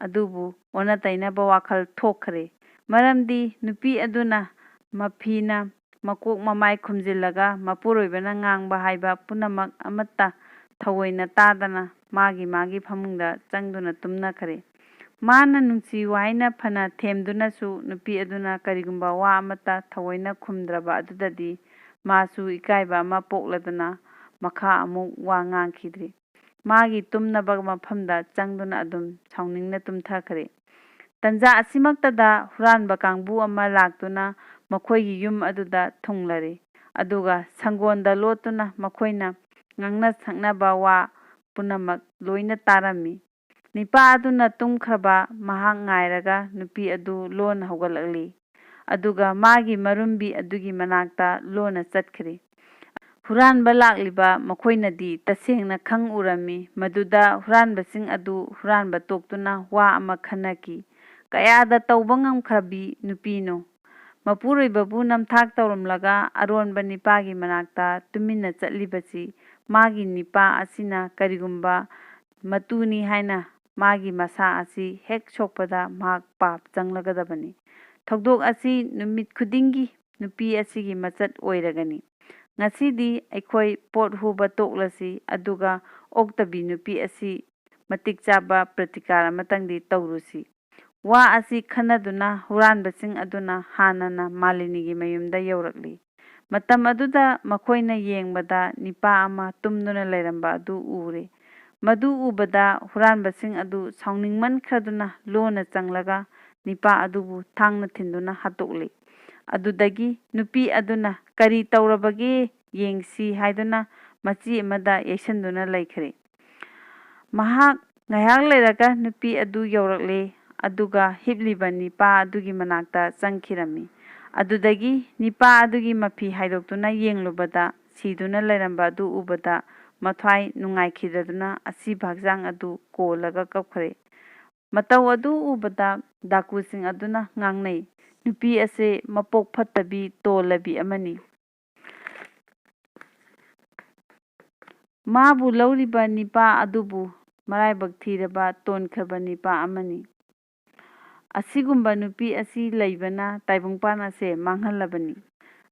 ꯑꯗꯨꯕꯨ ꯑꯣꯟꯅ ꯇꯩꯅꯕ ꯋꯥꯈꯜ ꯊꯣꯛꯈ꯭ꯔꯦ꯫ ꯃꯔꯝꯗꯤ ꯅꯨꯄꯤ ꯑꯗꯨꯅ ꯃꯐꯤꯅ ꯃꯀꯣꯛ ꯃꯃꯥꯏ ꯈꯨꯝꯖꯤꯜꯂꯒ ꯃꯄꯨꯔꯣꯏꯕꯅ ꯉꯥꯡꯕ ꯍꯥꯏꯕ ꯄꯨꯝꯅꯃꯛ ꯑꯃꯠꯇ ꯊꯑꯣꯏꯅ ꯇꯥꯗꯅ ꯃꯥꯒꯤ ꯃꯥꯒꯤ ꯐꯃꯨꯡꯗ ꯆꯪꯗꯨꯅ ꯇꯨꯝꯅꯈ꯭ꯔꯦ꯫ ꯃꯥꯅ ꯅꯨꯡꯁꯤ ꯋꯥꯍꯩꯅ ꯐꯅ ꯊꯦꯝꯗꯨꯅꯁꯨ ꯅꯨꯄꯤ ꯑꯗꯨꯅ ꯀꯔꯤꯒꯨꯝꯕ ꯋꯥ ꯑꯃꯠꯇ ꯊꯑꯣꯏꯅ ꯈꯨꯝꯗ꯭ꯔꯕ ꯑꯗꯨꯗꯗꯤ ꯃꯥꯁꯨ ꯏꯀꯥꯏꯕ ꯑꯃ ꯄꯣꯛꯂꯗꯨꯅ ꯃꯈꯥ ꯑꯃꯨꯛ ꯋꯥ ꯉꯥꯡꯈꯤꯗ꯭ꯔꯤ꯫ ꯃꯥꯒꯤ ꯇꯨꯝꯅꯕ ꯃꯐꯝꯗ ꯆꯪꯗꯨꯅ ꯑꯗꯨꯝ ꯁꯥꯎꯅꯤꯡꯅ ꯇꯨꯝꯊꯈ꯭ꯔꯦ꯫ ꯇꯟꯖꯥ ꯑꯁꯤꯃꯛꯇꯗ ꯍꯨꯔꯥꯟꯕ ꯀꯥꯡꯕꯨ ꯑꯃ ꯂꯥꯛꯇꯨꯅ ꯃꯈꯣꯏꯒꯤ ꯌꯨꯝ ꯑꯗꯨꯗ ꯊꯨꯡꯂꯔꯦ꯫ ꯑꯗꯨꯒ ꯁꯪꯒꯣꯟꯗ ꯂꯣꯠꯇꯨꯅ ꯃꯈꯣꯏꯅ ꯉꯥꯡꯅ ꯁꯛꯅꯕ ꯋꯥ ꯄꯨꯝꯅꯃꯛ ꯂꯣꯏꯅ ꯇꯥꯔꯝꯃꯤ꯫ ꯅꯤꯄꯥ ꯑꯗꯨꯅ ꯇꯨꯝꯈ꯭ꯔꯕ ꯃꯍꯥꯛ ꯉꯥꯏꯔꯒ ꯅꯨꯄꯤ ꯑꯗꯨ ꯂꯣꯟꯅ ꯍꯧꯒꯠꯂꯛꯂꯤ꯫ ꯑꯗꯨꯒ ꯃꯥꯒꯤ ꯃꯔꯨꯝꯕꯤ ꯑꯗꯨꯒꯤ ꯃꯅꯥꯛꯇ ꯂꯣꯟꯅ ꯆꯠꯈ꯭ꯔꯤ꯫ ꯍꯨꯔꯥꯟꯕ ꯂꯥꯛꯂꯤꯕ ꯃꯈꯣꯏꯅꯗꯤ ꯇꯁꯦꯡꯅ ꯈꯪ ꯎꯔꯝꯃꯤ ꯃꯗꯨꯗ ꯍꯨꯔꯥꯟꯕꯁꯤꯡ ꯑꯗꯨ ꯍꯨꯔꯥꯟꯕ ꯇꯣꯛꯇꯨꯅ ꯋꯥ ꯑꯃ ꯈꯟꯅꯈꯤ꯫ ꯀꯌꯥꯗ ꯇꯧꯕ ꯉꯝꯈ꯭ꯔꯕꯤ ꯅꯨꯄꯤꯅꯣ! ꯃꯄꯨꯔꯣꯏꯕꯕꯨ ꯅꯝꯊꯥꯛ ꯇꯧꯔꯝꯂꯒ ꯑꯔꯣꯟꯕ ꯅꯤꯄꯥꯒꯤ ꯃꯅꯥꯛꯇ ꯇꯨꯃꯤꯟꯅ ꯆꯠꯂꯤꯕꯁꯤ ꯃꯥꯒꯤ ꯅꯤꯄꯥ ꯑꯁꯤꯅ ꯀꯔꯤꯒꯨꯝꯕ ꯃꯇꯨꯅꯤ ꯍꯥꯏꯅ ꯃꯥꯒꯤ ꯃꯁꯥ ꯑꯁꯤ ꯍꯦꯛ ꯁꯣꯛꯄꯗ ꯃꯍꯥꯛ ꯄꯥꯞ ꯆꯪꯂꯒꯗꯕꯅꯤ꯫ ꯊꯧꯗꯣꯛ ꯑꯁꯤ ꯅꯨꯃꯤꯠ ꯈꯨꯗꯤꯡꯒꯤ ꯅꯨꯄꯤ ꯑꯁꯤꯒꯤ ꯃꯆꯠ ꯑꯣꯏꯔꯒꯅꯤ꯫ ꯉꯁꯤꯗꯤ ꯑꯩꯈꯣꯏ ꯄꯣꯠ ꯍꯨꯕ ꯇꯣꯛꯂꯁꯤ, ꯑꯗꯨꯒ ꯑꯣꯛꯇꯕꯤ ꯅꯨꯄꯤ ꯑꯁꯤ ꯃꯇꯤꯛ ꯆꯥꯕ ꯄ꯭ꯔꯇꯤꯀꯥꯔ ꯑꯃꯇꯪꯗꯤ ꯇꯧꯔꯨꯁꯤ꯫ ꯋꯥ ꯑꯁꯤ ꯈꯟꯅꯗꯨꯅ ꯍꯨꯔꯥꯟꯕꯁꯤꯡ ꯑꯗꯨꯅ ꯍꯥꯟꯅꯅ ꯃꯥꯂꯤꯅꯤꯒꯤ ꯃꯌꯨꯝꯗ ꯌꯧꯔꯛꯂꯤ꯫ ꯃꯇꯝ ꯑꯗꯨꯗ ꯃꯈꯣꯏꯅ ꯌꯦꯡꯕꯗ ꯅꯤꯄꯥ ꯑꯃ ꯇꯨꯝꯗꯨꯅ ꯂꯩꯔꯝꯕ ꯑꯗꯨ ꯎꯔꯦ꯫ ꯃꯗꯨ ꯎꯕꯗ ꯍꯨꯔꯥꯟꯕꯁꯤꯡ ꯑꯗꯨ ꯁꯥꯎꯅꯤꯡꯃꯟꯈ꯭ꯔꯗꯨꯅ ꯂꯣꯟꯅ ꯆꯪꯂꯒ ꯅꯤꯄꯥ ꯑꯗꯨꯕꯨ ꯊꯥꯡꯅ ꯊꯤꯟꯗꯨꯅ ꯍꯥꯠꯇꯣꯛꯂꯤ꯫ ꯑꯗꯨꯗꯒꯤ ꯅꯨꯄꯤ ꯑꯗꯨꯅ "ꯀꯔꯤ ꯇꯧꯔꯕꯒꯦ ꯌꯦꯡꯁꯤ" ꯍꯥꯏꯗꯨꯅ ꯃꯆꯤ ꯑꯃꯗ ꯌꯩꯁꯟꯗꯨꯅ ꯂꯩꯈ꯭ꯔꯦ꯫ ꯃꯍꯥꯛ ꯉꯥꯏꯍꯥꯛ ꯂꯩꯔꯒ ꯅꯨꯄꯤ ꯑꯗꯨ ꯌꯧꯔꯛꯂꯦ, ꯑꯗꯨꯒ ꯍꯤꯞꯂꯤꯕ ꯅꯤꯄꯥ ꯑꯗꯨꯒꯤ ꯃꯅꯥꯛꯇ ꯆꯪꯈꯤꯔꯝꯃꯤ꯫ ꯑꯗꯨꯗꯒꯤ ꯅꯤꯄꯥ ꯑꯗꯨꯒꯤ ꯃꯐꯤ ꯍꯥꯏꯗꯣꯛꯇꯨꯅ ꯌꯦꯡꯂꯨꯕꯗ, ꯁꯤꯗꯨꯅ ꯂꯩꯔꯝꯕ ꯑꯗꯨ ꯎꯕꯗ ꯃꯊ꯭ꯋꯥꯏ ꯅꯨꯡꯉꯥꯏꯈꯤꯗꯗꯨꯅ ꯑꯁꯤꯕ ꯍꯛꯆꯥꯡ ꯑꯗꯨ ꯀꯣꯜꯂꯒ ꯀꯞꯈ꯭ꯔꯦ꯫ ꯃꯇꯧ ꯑꯗꯨ ꯎꯕꯗ ꯗꯥꯀꯨꯁꯤꯡ ꯑꯗꯨꯅ ꯉꯥꯡꯅꯩ, "ꯅꯨꯄꯤ ꯑꯁꯦ ꯃꯄꯣꯛ ꯐꯠꯇꯕꯤ ꯇꯣꯜꯂꯕꯤ ꯑꯃꯅꯤ꯫ ꯃꯥꯕꯨ ꯂꯧꯔꯤꯕ ꯅꯤꯄꯥ ꯑꯗꯨꯕꯨ ꯃꯔꯥꯏꯕꯛ ꯊꯤꯔꯕ ꯇꯣꯟꯈ꯭ꯔꯕ ꯅꯤꯄꯥ ꯑꯃꯅꯤ꯫ ꯑꯁꯤꯒꯨꯝꯕ ꯅꯨꯄꯤ ꯑꯁꯤ ꯂꯩꯕꯅ ꯇꯥꯏꯕꯪꯄꯥꯟ ꯑꯁꯦ ꯃꯥꯡꯍꯜꯂꯕꯅꯤ"꯫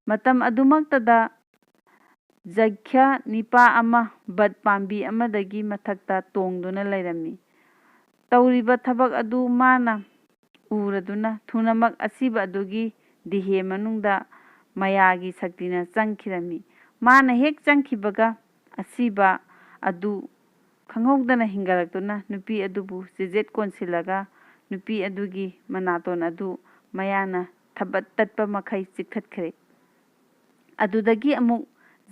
ꯃꯇꯝ ꯑꯗꯨꯃꯛꯇꯗ ꯖꯩꯈ꯭ꯌ ꯅꯤꯄꯥ ꯑꯃ ꯕꯠ ꯄꯥꯝꯕꯤ ꯑꯃꯗꯒꯤ ꯃꯊꯛꯇ ꯇꯣꯡꯗꯨꯅ ꯂꯩꯔꯝꯃꯤ꯫ ꯇꯧꯔꯤꯕ ꯊꯕꯛ ꯑꯗꯨ ꯃꯥꯅ ꯎꯔꯗꯨꯅ ꯊꯨꯅꯃꯛ ꯑꯁꯤꯕ ꯑꯗꯨꯒꯤ ꯗꯤꯍꯦ ꯃꯅꯨꯡꯗ ꯃꯌꯥꯒꯤ ꯁꯛꯇꯤꯅ ꯆꯪꯈꯤꯔꯝꯃꯤ꯫ ꯃꯥꯅ ꯍꯦꯛ ꯆꯪꯈꯤꯕꯒ ꯑꯁꯤꯕ ꯑꯗꯨ ꯈꯪꯍꯧꯗꯅ ꯍꯤꯡꯒꯠꯂꯛꯇꯨꯅ ꯅꯨꯄꯤ ꯑꯗꯨꯕꯨ ꯆꯤꯖꯦꯠ ꯀꯣꯟꯁꯤꯜꯂꯒ ꯅꯨꯄꯤ ꯑꯗꯨꯒꯤ ꯃꯅꯥꯇꯣꯟ ꯑꯗꯨ ꯃꯌꯥꯅ ꯊꯕꯠ ꯇꯠꯄ ꯃꯈꯩ ꯆꯤꯛꯊꯠꯈ꯭ꯔꯦ꯫ ꯑꯗꯨꯗꯒꯤ ꯑꯃꯨꯛ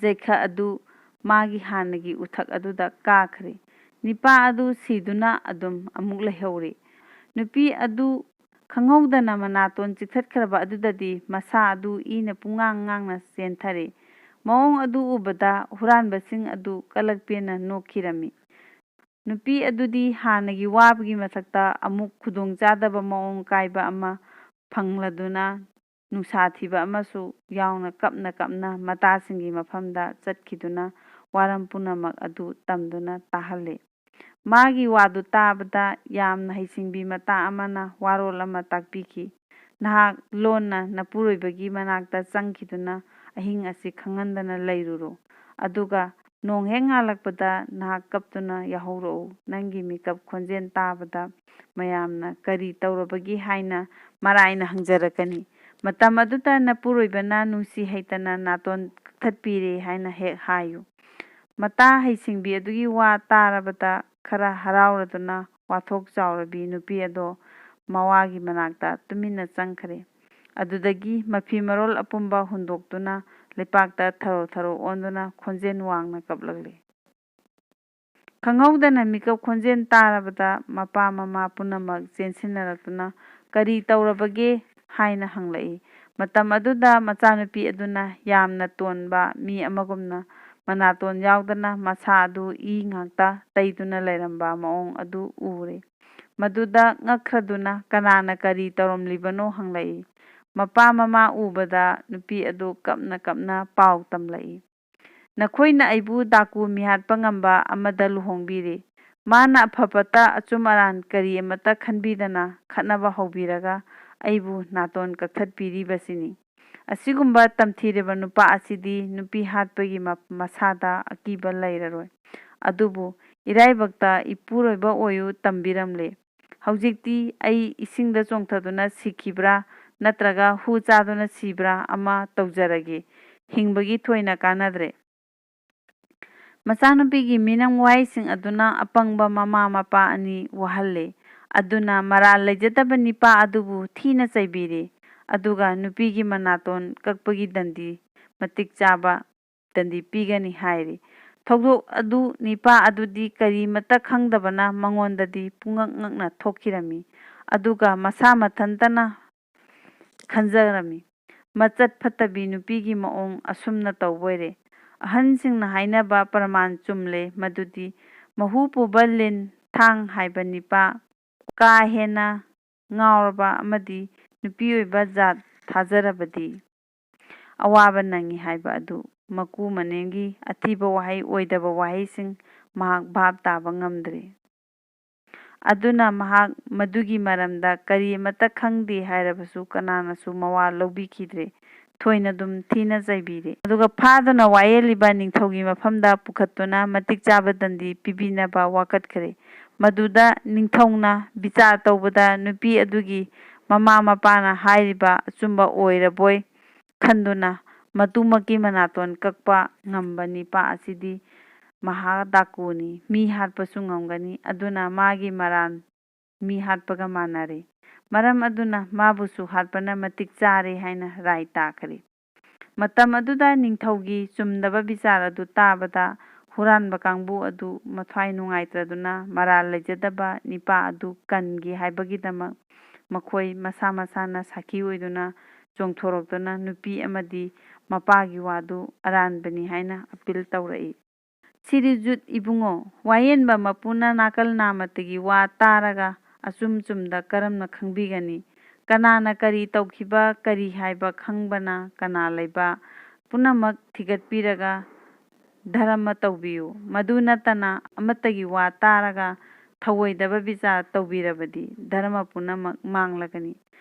ꯖꯩꯈ ꯑꯗꯨ ꯃꯥꯒꯤ ꯍꯥꯟꯅꯒꯤ ꯎꯊꯛ ꯑꯗꯨꯗ ꯀꯥꯈ꯭ꯔꯦ꯫ ꯅꯤꯄꯥ ꯑꯗꯨ ꯁꯤꯗꯨꯅ ꯑꯗꯨꯝ ꯑꯃꯨꯛ ꯂꯩꯍꯧꯔꯦ꯫ ꯅꯨꯄꯤ ꯑꯗꯨ ꯈꯪꯍꯧꯗꯅ ꯃꯅꯥꯇꯣꯟ ꯆꯤꯛꯊꯠꯈ꯭ꯔꯕ ꯑꯗꯨꯗꯗꯤ ꯃꯁꯥ ꯑꯗꯨ ꯏꯅ ꯄꯨꯡꯉꯥꯡ ꯉꯥꯡꯅ ꯆꯦꯟꯊꯔꯦ꯫ ꯃꯑꯣꯡ ꯑꯗꯨ ꯎꯕꯗ ꯍꯨꯔꯥꯟꯕꯁꯤꯡ ꯑꯗꯨ ꯀꯂꯛꯄꯦꯟꯅ ꯅꯣꯛꯈꯤꯔꯝꯃꯤ꯫ ꯅꯨꯄꯤ ꯑꯗꯨꯗꯤ ꯍꯥꯟꯅꯒꯤ ꯋꯥꯕꯒꯤ ꯃꯊꯛꯇ ꯑꯃꯨꯛ ꯈꯨꯗꯣꯡꯆꯥꯗꯕ ꯃꯑꯣꯡ ꯀꯥꯏꯕ ꯑꯃ ꯐꯪꯂꯗꯨꯅ ꯅꯨꯡꯁꯥ ꯊꯤꯕ ꯑꯃꯁꯨ ꯌꯥꯎꯅ ꯀꯞꯅ ꯀꯞꯅ ꯃꯇꯥꯁꯤꯡꯒꯤ ꯃꯐꯝꯗ ꯆꯠꯈꯤꯗꯨꯅ ꯋꯥꯔꯝ ꯄꯨꯝꯅꯃꯛ ꯑꯗꯨ ꯇꯝꯗꯨꯅ ꯇꯥꯍꯜꯂꯤ꯫ ꯃꯥꯒꯤ ꯋꯥꯗꯨ ꯇꯥꯕꯗ ꯌꯥꯝꯅ ꯍꯩꯁꯤꯡꯕꯤ ꯃꯇꯥ ꯑꯃꯅ ꯋꯥꯔꯣꯜ ꯑꯃ ꯇꯥꯛꯄꯤꯈꯤ꯫ ꯅꯍꯥꯛ ꯂꯣꯟꯅ ꯅꯄꯨꯔꯣꯏꯕꯒꯤ ꯃꯅꯥꯛꯇ ꯆꯪꯈꯤꯗꯨꯅ ꯑꯍꯤꯡ ꯑꯁꯤ ꯈꯪꯍꯟꯗꯅ ꯂꯩꯔꯨꯔꯣ꯫ ꯑꯗꯨꯒ ꯅꯣꯡ ꯍꯦꯛ ꯉꯥꯜꯂꯛꯄꯗ ꯅꯍꯥꯛ ꯀꯞꯇꯨꯅ ꯌꯥꯍꯧꯔꯛꯎ꯫ ꯅꯪꯒꯤ ꯃꯤꯀꯞ ꯈꯣꯟꯖꯦꯜ ꯇꯥꯕꯗ ꯃꯌꯥꯝꯅ ꯀꯔꯤ ꯇꯧꯔꯕꯒꯦ ꯍꯥꯏꯅ ꯃꯔꯥꯏꯅ ꯍꯪꯖꯔꯛꯀꯅꯤ꯫ ꯃꯇꯝ ꯑꯗꯨꯗ ꯅꯄꯨꯔꯣꯏꯕꯅ ꯅꯨꯡꯁꯤ ꯍꯩꯇꯅ ꯅꯥꯇꯣꯟ ꯀꯛꯊꯠꯄꯤꯔꯦ ꯍꯥꯏꯅ ꯍꯦꯛ ꯍꯥꯏꯌꯨ꯫ ꯃꯇꯥ ꯍꯩꯁꯤꯡꯕꯤ ꯑꯗꯨꯒꯤ ꯋꯥ ꯇꯥꯔꯕꯗ ꯈꯔ ꯍꯔꯥꯎꯔꯗꯨꯅ ꯋꯥꯊꯣꯛ ꯆꯥꯎꯔꯕꯤ ꯅꯨꯄꯤ ꯑꯗꯣ ꯃꯋꯥꯒꯤ ꯃꯅꯥꯛꯇ ꯇꯨꯃꯤꯟꯅ ꯆꯪꯈ꯭ꯔꯦ꯫ ꯑꯗꯨꯗꯒꯤ ꯃꯐꯤ ꯃꯔꯣꯜ ꯑꯄꯨꯝꯕ ꯍꯨꯟꯗꯣꯛꯇꯨꯅ ꯂꯩꯄꯥꯛꯇ ꯊꯔꯣ ꯊꯔꯣ ꯑꯣꯟꯗꯨꯅ ꯈꯣꯟꯖꯦꯜ ꯋꯥꯡꯅ ꯀꯞꯂꯛꯂꯦ꯫ ꯈꯪꯍꯧꯗꯅ ꯃꯤꯀꯞ ꯈꯣꯟꯖꯦꯜ ꯇꯥꯔꯕꯗ ꯃꯄꯥ ꯃꯃꯥ ꯄꯨꯝꯅꯃꯛ ꯆꯦꯟꯁꯤꯟꯅꯔꯛꯇꯨꯅ "ꯀꯔꯤ ꯇꯧꯔꯕꯒꯦ?" ꯍꯥꯏꯅ ꯍꯪꯂꯛꯏ꯫ ꯃꯇꯝ ꯑꯗꯨꯗ ꯃꯆꯥꯅꯨꯄꯤ ꯑꯗꯨꯅ ꯌꯥꯝꯅ ꯇꯣꯟꯕ ꯃꯤ ꯑꯃꯒꯨꯝꯅ ꯃꯅꯥꯇꯣꯟ ꯌꯥꯎꯗꯅ ꯃꯁꯥ ꯑꯗꯨ ꯏ ꯉꯥꯛꯇ ꯇꯩꯗꯨꯅ ꯂꯩꯔꯝꯕ ꯃꯑꯣꯡ ꯑꯗꯨ ꯎꯔꯦ꯫ ꯃꯗꯨꯗ ꯉꯛꯈ꯭ꯔꯗꯨꯅ "ꯀꯅꯥꯅ ꯀꯔꯤ ꯇꯧꯔꯝꯂꯤꯕꯅꯣ?" ꯍꯪꯂꯛꯏ꯫ ꯃꯄꯥ ꯃꯃꯥ ꯎꯕꯗ ꯅꯨꯄꯤ ꯑꯗꯨ ꯀꯞꯅ ꯀꯞꯅ ꯄꯥꯎ ꯇꯝꯂꯛꯏ꯫ "ꯅꯈꯣꯏꯅ ꯑꯩꯕꯨ ꯗꯥꯀꯨ ꯃꯤꯍꯥꯠꯄ ꯉꯝꯕ ꯑꯃꯗ ꯂꯨꯍꯣꯡꯕꯤꯔꯦ꯫ ꯃꯥꯅ ꯑꯐ ꯐꯠꯇ ꯑꯆꯨꯝ ꯑꯔꯥꯟ ꯀꯔꯤ ꯑꯃꯠꯇ ꯈꯟꯕꯤꯗꯅ ꯈꯠꯅꯕ ꯍꯧꯕꯤꯔꯒ ꯑꯩꯕꯨ ꯅꯥꯇꯣꯟ ꯀꯛꯊꯠꯄꯤꯔꯤꯕꯁꯤꯅꯤ꯫ ꯑꯁꯤꯒꯨꯝꯕ ꯇꯝꯊꯤꯔꯕ ꯅꯨꯄꯥ ꯑꯁꯤꯗꯤ ꯅꯨꯄꯤ ꯍꯥꯠꯄꯒꯤ ꯃ-, ꯃꯁꯥꯗ ꯑꯀꯤꯕ ꯂꯩꯔꯔꯣꯏ꯫ ꯑꯗꯨꯕꯨ ꯏꯔꯥꯏꯕꯛꯇ ꯏꯄꯨꯔꯣꯏꯕ ꯑꯣꯏꯌꯨ ꯇꯝꯕꯤꯔꯝꯂꯦ꯫ ꯍꯧꯖꯤꯛꯇꯤ ꯑꯩ ꯏꯁꯤꯡꯗ ꯆꯣꯡꯊꯗꯨꯅ ꯁꯤꯈꯤꯕ꯭ꯔꯥ ꯅꯠꯇ꯭ꯔꯒ ꯍꯨ ꯆꯥꯗꯨꯅ ꯁꯤꯕ꯭ꯔꯥ ꯑꯃ ꯇꯧꯖꯔꯒꯦ꯫ ꯍꯤꯡꯕꯒꯤ ꯊꯣꯏꯅ ꯀꯥꯟꯅꯗ꯭ꯔꯦ꯫" ꯃꯆꯥꯅꯨꯄꯤꯒꯤ ꯃꯤꯅꯝ ꯋꯥꯍꯩꯁꯤꯡ ꯑꯗꯨꯅ ꯑꯄꯪꯕ ꯃꯃꯥ ꯃꯄꯥ ꯑꯅꯤ ꯋꯥꯍꯜꯂꯦ꯫ ꯑꯗꯨꯅ ꯃꯔꯥꯜ ꯂꯩꯖꯗꯕ ꯅꯤꯄꯥ ꯑꯗꯨꯕꯨ ꯊꯤꯅ ꯆꯩꯕꯤꯔꯦ꯫ ꯑꯗꯨꯒ ꯅꯨꯄꯤꯒꯤ ꯃꯅꯥꯇꯣꯟ ꯀꯛꯄꯒꯤ ꯗꯟꯗꯤ ꯃꯇꯤꯛ ꯆꯥꯕ ꯗꯟꯗꯤ ꯄꯤꯒꯅꯤ ꯍꯥꯏꯔꯤ꯫ ꯊꯧꯗꯣꯛ ꯑꯗꯨ ꯅꯤꯄꯥ ꯑꯗꯨꯗꯤ ꯀꯔꯤꯃꯠꯇ ꯈꯪꯗꯕꯅ ꯃꯉꯣꯟꯗꯗꯤ ꯄꯨꯡꯉꯛ ꯉꯛꯅ ꯊꯣꯛꯈꯤꯔꯝꯃꯤ꯫ ꯑꯗꯨꯒ ꯃꯁꯥ ꯃꯊꯟꯇꯅ ꯈꯟꯖꯔꯝꯃꯤ, "ꯃꯆꯠ ꯐꯠꯇꯕꯤ ꯅꯨꯄꯤꯒꯤ ꯃꯑꯣꯡ ꯑꯁꯨꯝꯅ ꯇꯧꯕꯣꯏꯔꯦ꯫" ꯑꯍꯟꯁꯤꯡꯅ ꯍꯥꯏꯅꯕ ꯄ꯭ꯔꯃꯥꯟ ꯆꯨꯝꯂꯦ, ꯃꯗꯨꯗꯤ ꯃꯍꯨ ꯄꯨꯕ ꯂꯤꯟ ꯊꯥꯡ ꯍꯥꯏꯕ ꯅꯤꯄꯥ ꯀꯥ ꯍꯦꯟꯅ ꯉꯥꯎꯔꯕ ꯑꯃꯗꯤ ꯅꯨꯄꯤ ꯑꯣꯏꯕ ꯖꯥꯠ ꯊꯥꯖꯔꯕꯗꯤ ꯑꯋꯥꯕ ꯅꯪꯉꯤ ꯍꯥꯏꯕ ꯑꯗꯨ ꯃꯀꯨ ꯃꯅꯦꯝꯒꯤ ꯑꯊꯤꯕ ꯋꯥꯍꯩ, ꯑꯣꯏꯗꯕ ꯋꯥꯍꯩꯁꯤꯡ ꯃꯍꯥꯛ ꯚꯥꯞ ꯇꯥꯕ ꯉꯝꯗ꯭ꯔꯦ꯫ ꯑꯗꯨꯅ ꯃꯍꯥꯛ ꯃꯗꯨꯒꯤ ꯃꯔꯝꯗ ꯀꯔꯤ ꯑꯃꯠꯇ ꯈꯪꯗꯦ ꯍꯥꯏꯔꯕꯁꯨ ꯀꯅꯥꯅꯁꯨ ꯃꯋꯥ ꯂꯧꯕꯤꯈꯤꯗ꯭ꯔꯦ꯫ ꯊꯣꯏꯅ ꯑꯗꯨꯝ ꯊꯤꯅ ꯆꯩꯕꯤꯔꯦ꯫ ꯑꯗꯨꯒ ꯐꯥꯗꯨꯅ ꯋꯥꯌꯦꯜꯂꯤꯕ ꯅꯤꯡꯊꯧꯒꯤ ꯃꯐꯝꯗ ꯄꯨꯈꯠꯇꯨꯅ ꯃꯇꯤꯛ ꯆꯥꯕ ꯗꯟꯗꯤ ꯄꯤꯕꯤꯅꯕ ꯋꯥꯀꯠꯈ꯭ꯔꯦ꯫ ꯃꯗꯨꯗ ꯅꯤꯡꯊꯧꯅ ꯕꯤꯆꯥꯔ ꯇꯧꯕꯗ ꯅꯨꯄꯤ ꯑꯗꯨꯒꯤ ꯃꯃꯥ ꯃꯄꯥꯅ ꯍꯥꯏꯔꯤꯕ ꯑꯆꯨꯝꯕ ꯑꯣꯏꯔꯕꯣꯏ ꯈꯟꯗꯨꯅ ꯃꯇꯨꯃꯛꯀꯤ ꯃꯅꯥꯇꯣꯟ ꯀꯛꯄ ꯉꯝꯕ ꯅꯤꯄꯥ ꯑꯁꯤꯗꯤ ꯃꯍꯥꯗꯥꯀꯨꯅꯤ, ꯃꯤ ꯍꯥꯠꯄꯁꯨ ꯉꯝꯒꯅꯤ, ꯑꯗꯨꯅ ꯃꯥꯒꯤ ꯃꯔꯥꯜ ꯃꯤ ꯍꯥꯠꯄꯒ ꯃꯥꯟꯅꯔꯦ꯫ ꯃꯔꯝ ꯑꯗꯨꯅ ꯃꯥꯕꯨꯁꯨ ꯍꯥꯠꯄꯅ ꯃꯇꯤꯛ ꯆꯥꯔꯦ ꯍꯥꯏꯅ ꯔꯥꯏ ꯇꯥꯈ꯭ꯔꯦ꯫ ꯃꯇꯝ ꯑꯗꯨꯗ ꯅꯤꯡꯊꯧꯒꯤ ꯆꯨꯝꯗꯕ ꯕꯤꯆꯥꯔ ꯑꯗꯨ ꯇꯥꯕꯗ ꯍꯨꯔꯥꯟꯕ ꯀꯥꯡꯕꯨ ꯑꯗꯨ ꯃꯊ꯭ꯋꯥꯏ ꯅꯨꯡꯉꯥꯏꯇ꯭ꯔꯗꯨꯅ ꯃꯔꯥꯜ ꯂꯩꯖꯗꯕ ꯅꯤꯄꯥ ꯑꯗꯨ ꯀꯟꯒꯦ ꯍꯥꯏꯕꯒꯤꯗꯃꯛ ꯃꯈꯣꯏ ꯃꯁꯥ ꯃꯁꯥꯅ ꯁꯥꯈꯤ ꯑꯣꯏꯗꯨꯅ ꯆꯣꯡꯊꯣꯔꯛꯇꯨꯅ ꯅꯨꯄꯤ ꯑꯃꯗꯤ ꯃꯄꯥꯒꯤ ꯋꯥꯗꯨ ꯑꯔꯥꯟꯕꯅꯤ ꯍꯥꯏꯅ ꯑꯄꯤꯜ ꯇꯧꯔꯛꯏ꯫ ꯁꯤꯔꯤꯖꯨꯠ ꯏꯕꯨꯡꯉꯣ, ꯋꯥꯌꯦꯟꯕ ꯃꯄꯨꯅ ꯅꯥꯀꯜ ꯅꯥꯃꯠꯇꯒꯤ ꯋꯥ ꯇꯥꯔꯒ ꯑꯆꯨꯝ ꯆꯨꯝꯗ ꯀꯔꯝꯅ ꯈꯪꯕꯤꯒꯅꯤ? ꯀꯅꯥꯅ ꯀꯔꯤ ꯇꯧꯈꯤꯕ, ꯀꯔꯤ ꯍꯥꯏꯕ ꯈꯪꯕꯅ ꯀꯅꯥ ꯂꯩꯕ? ꯄꯨꯝꯅꯃꯛ ꯊꯤꯒꯠꯄꯤꯔꯒ ꯙꯔꯃ ꯇꯧꯕꯤꯌꯨ꯫ ꯃꯗꯨ ꯅꯠꯇꯅ ꯑꯃꯠꯇꯒꯤ ꯋꯥ ꯇꯥꯔꯒ ꯊꯧꯑꯣꯏꯗꯕ ꯕꯤꯆꯥꯔ ꯇꯧꯕꯤꯔꯕꯗꯤ ꯙꯔꯃ ꯄꯨꯝꯅꯃꯛ ꯃꯥꯡꯂꯒꯅꯤ꯫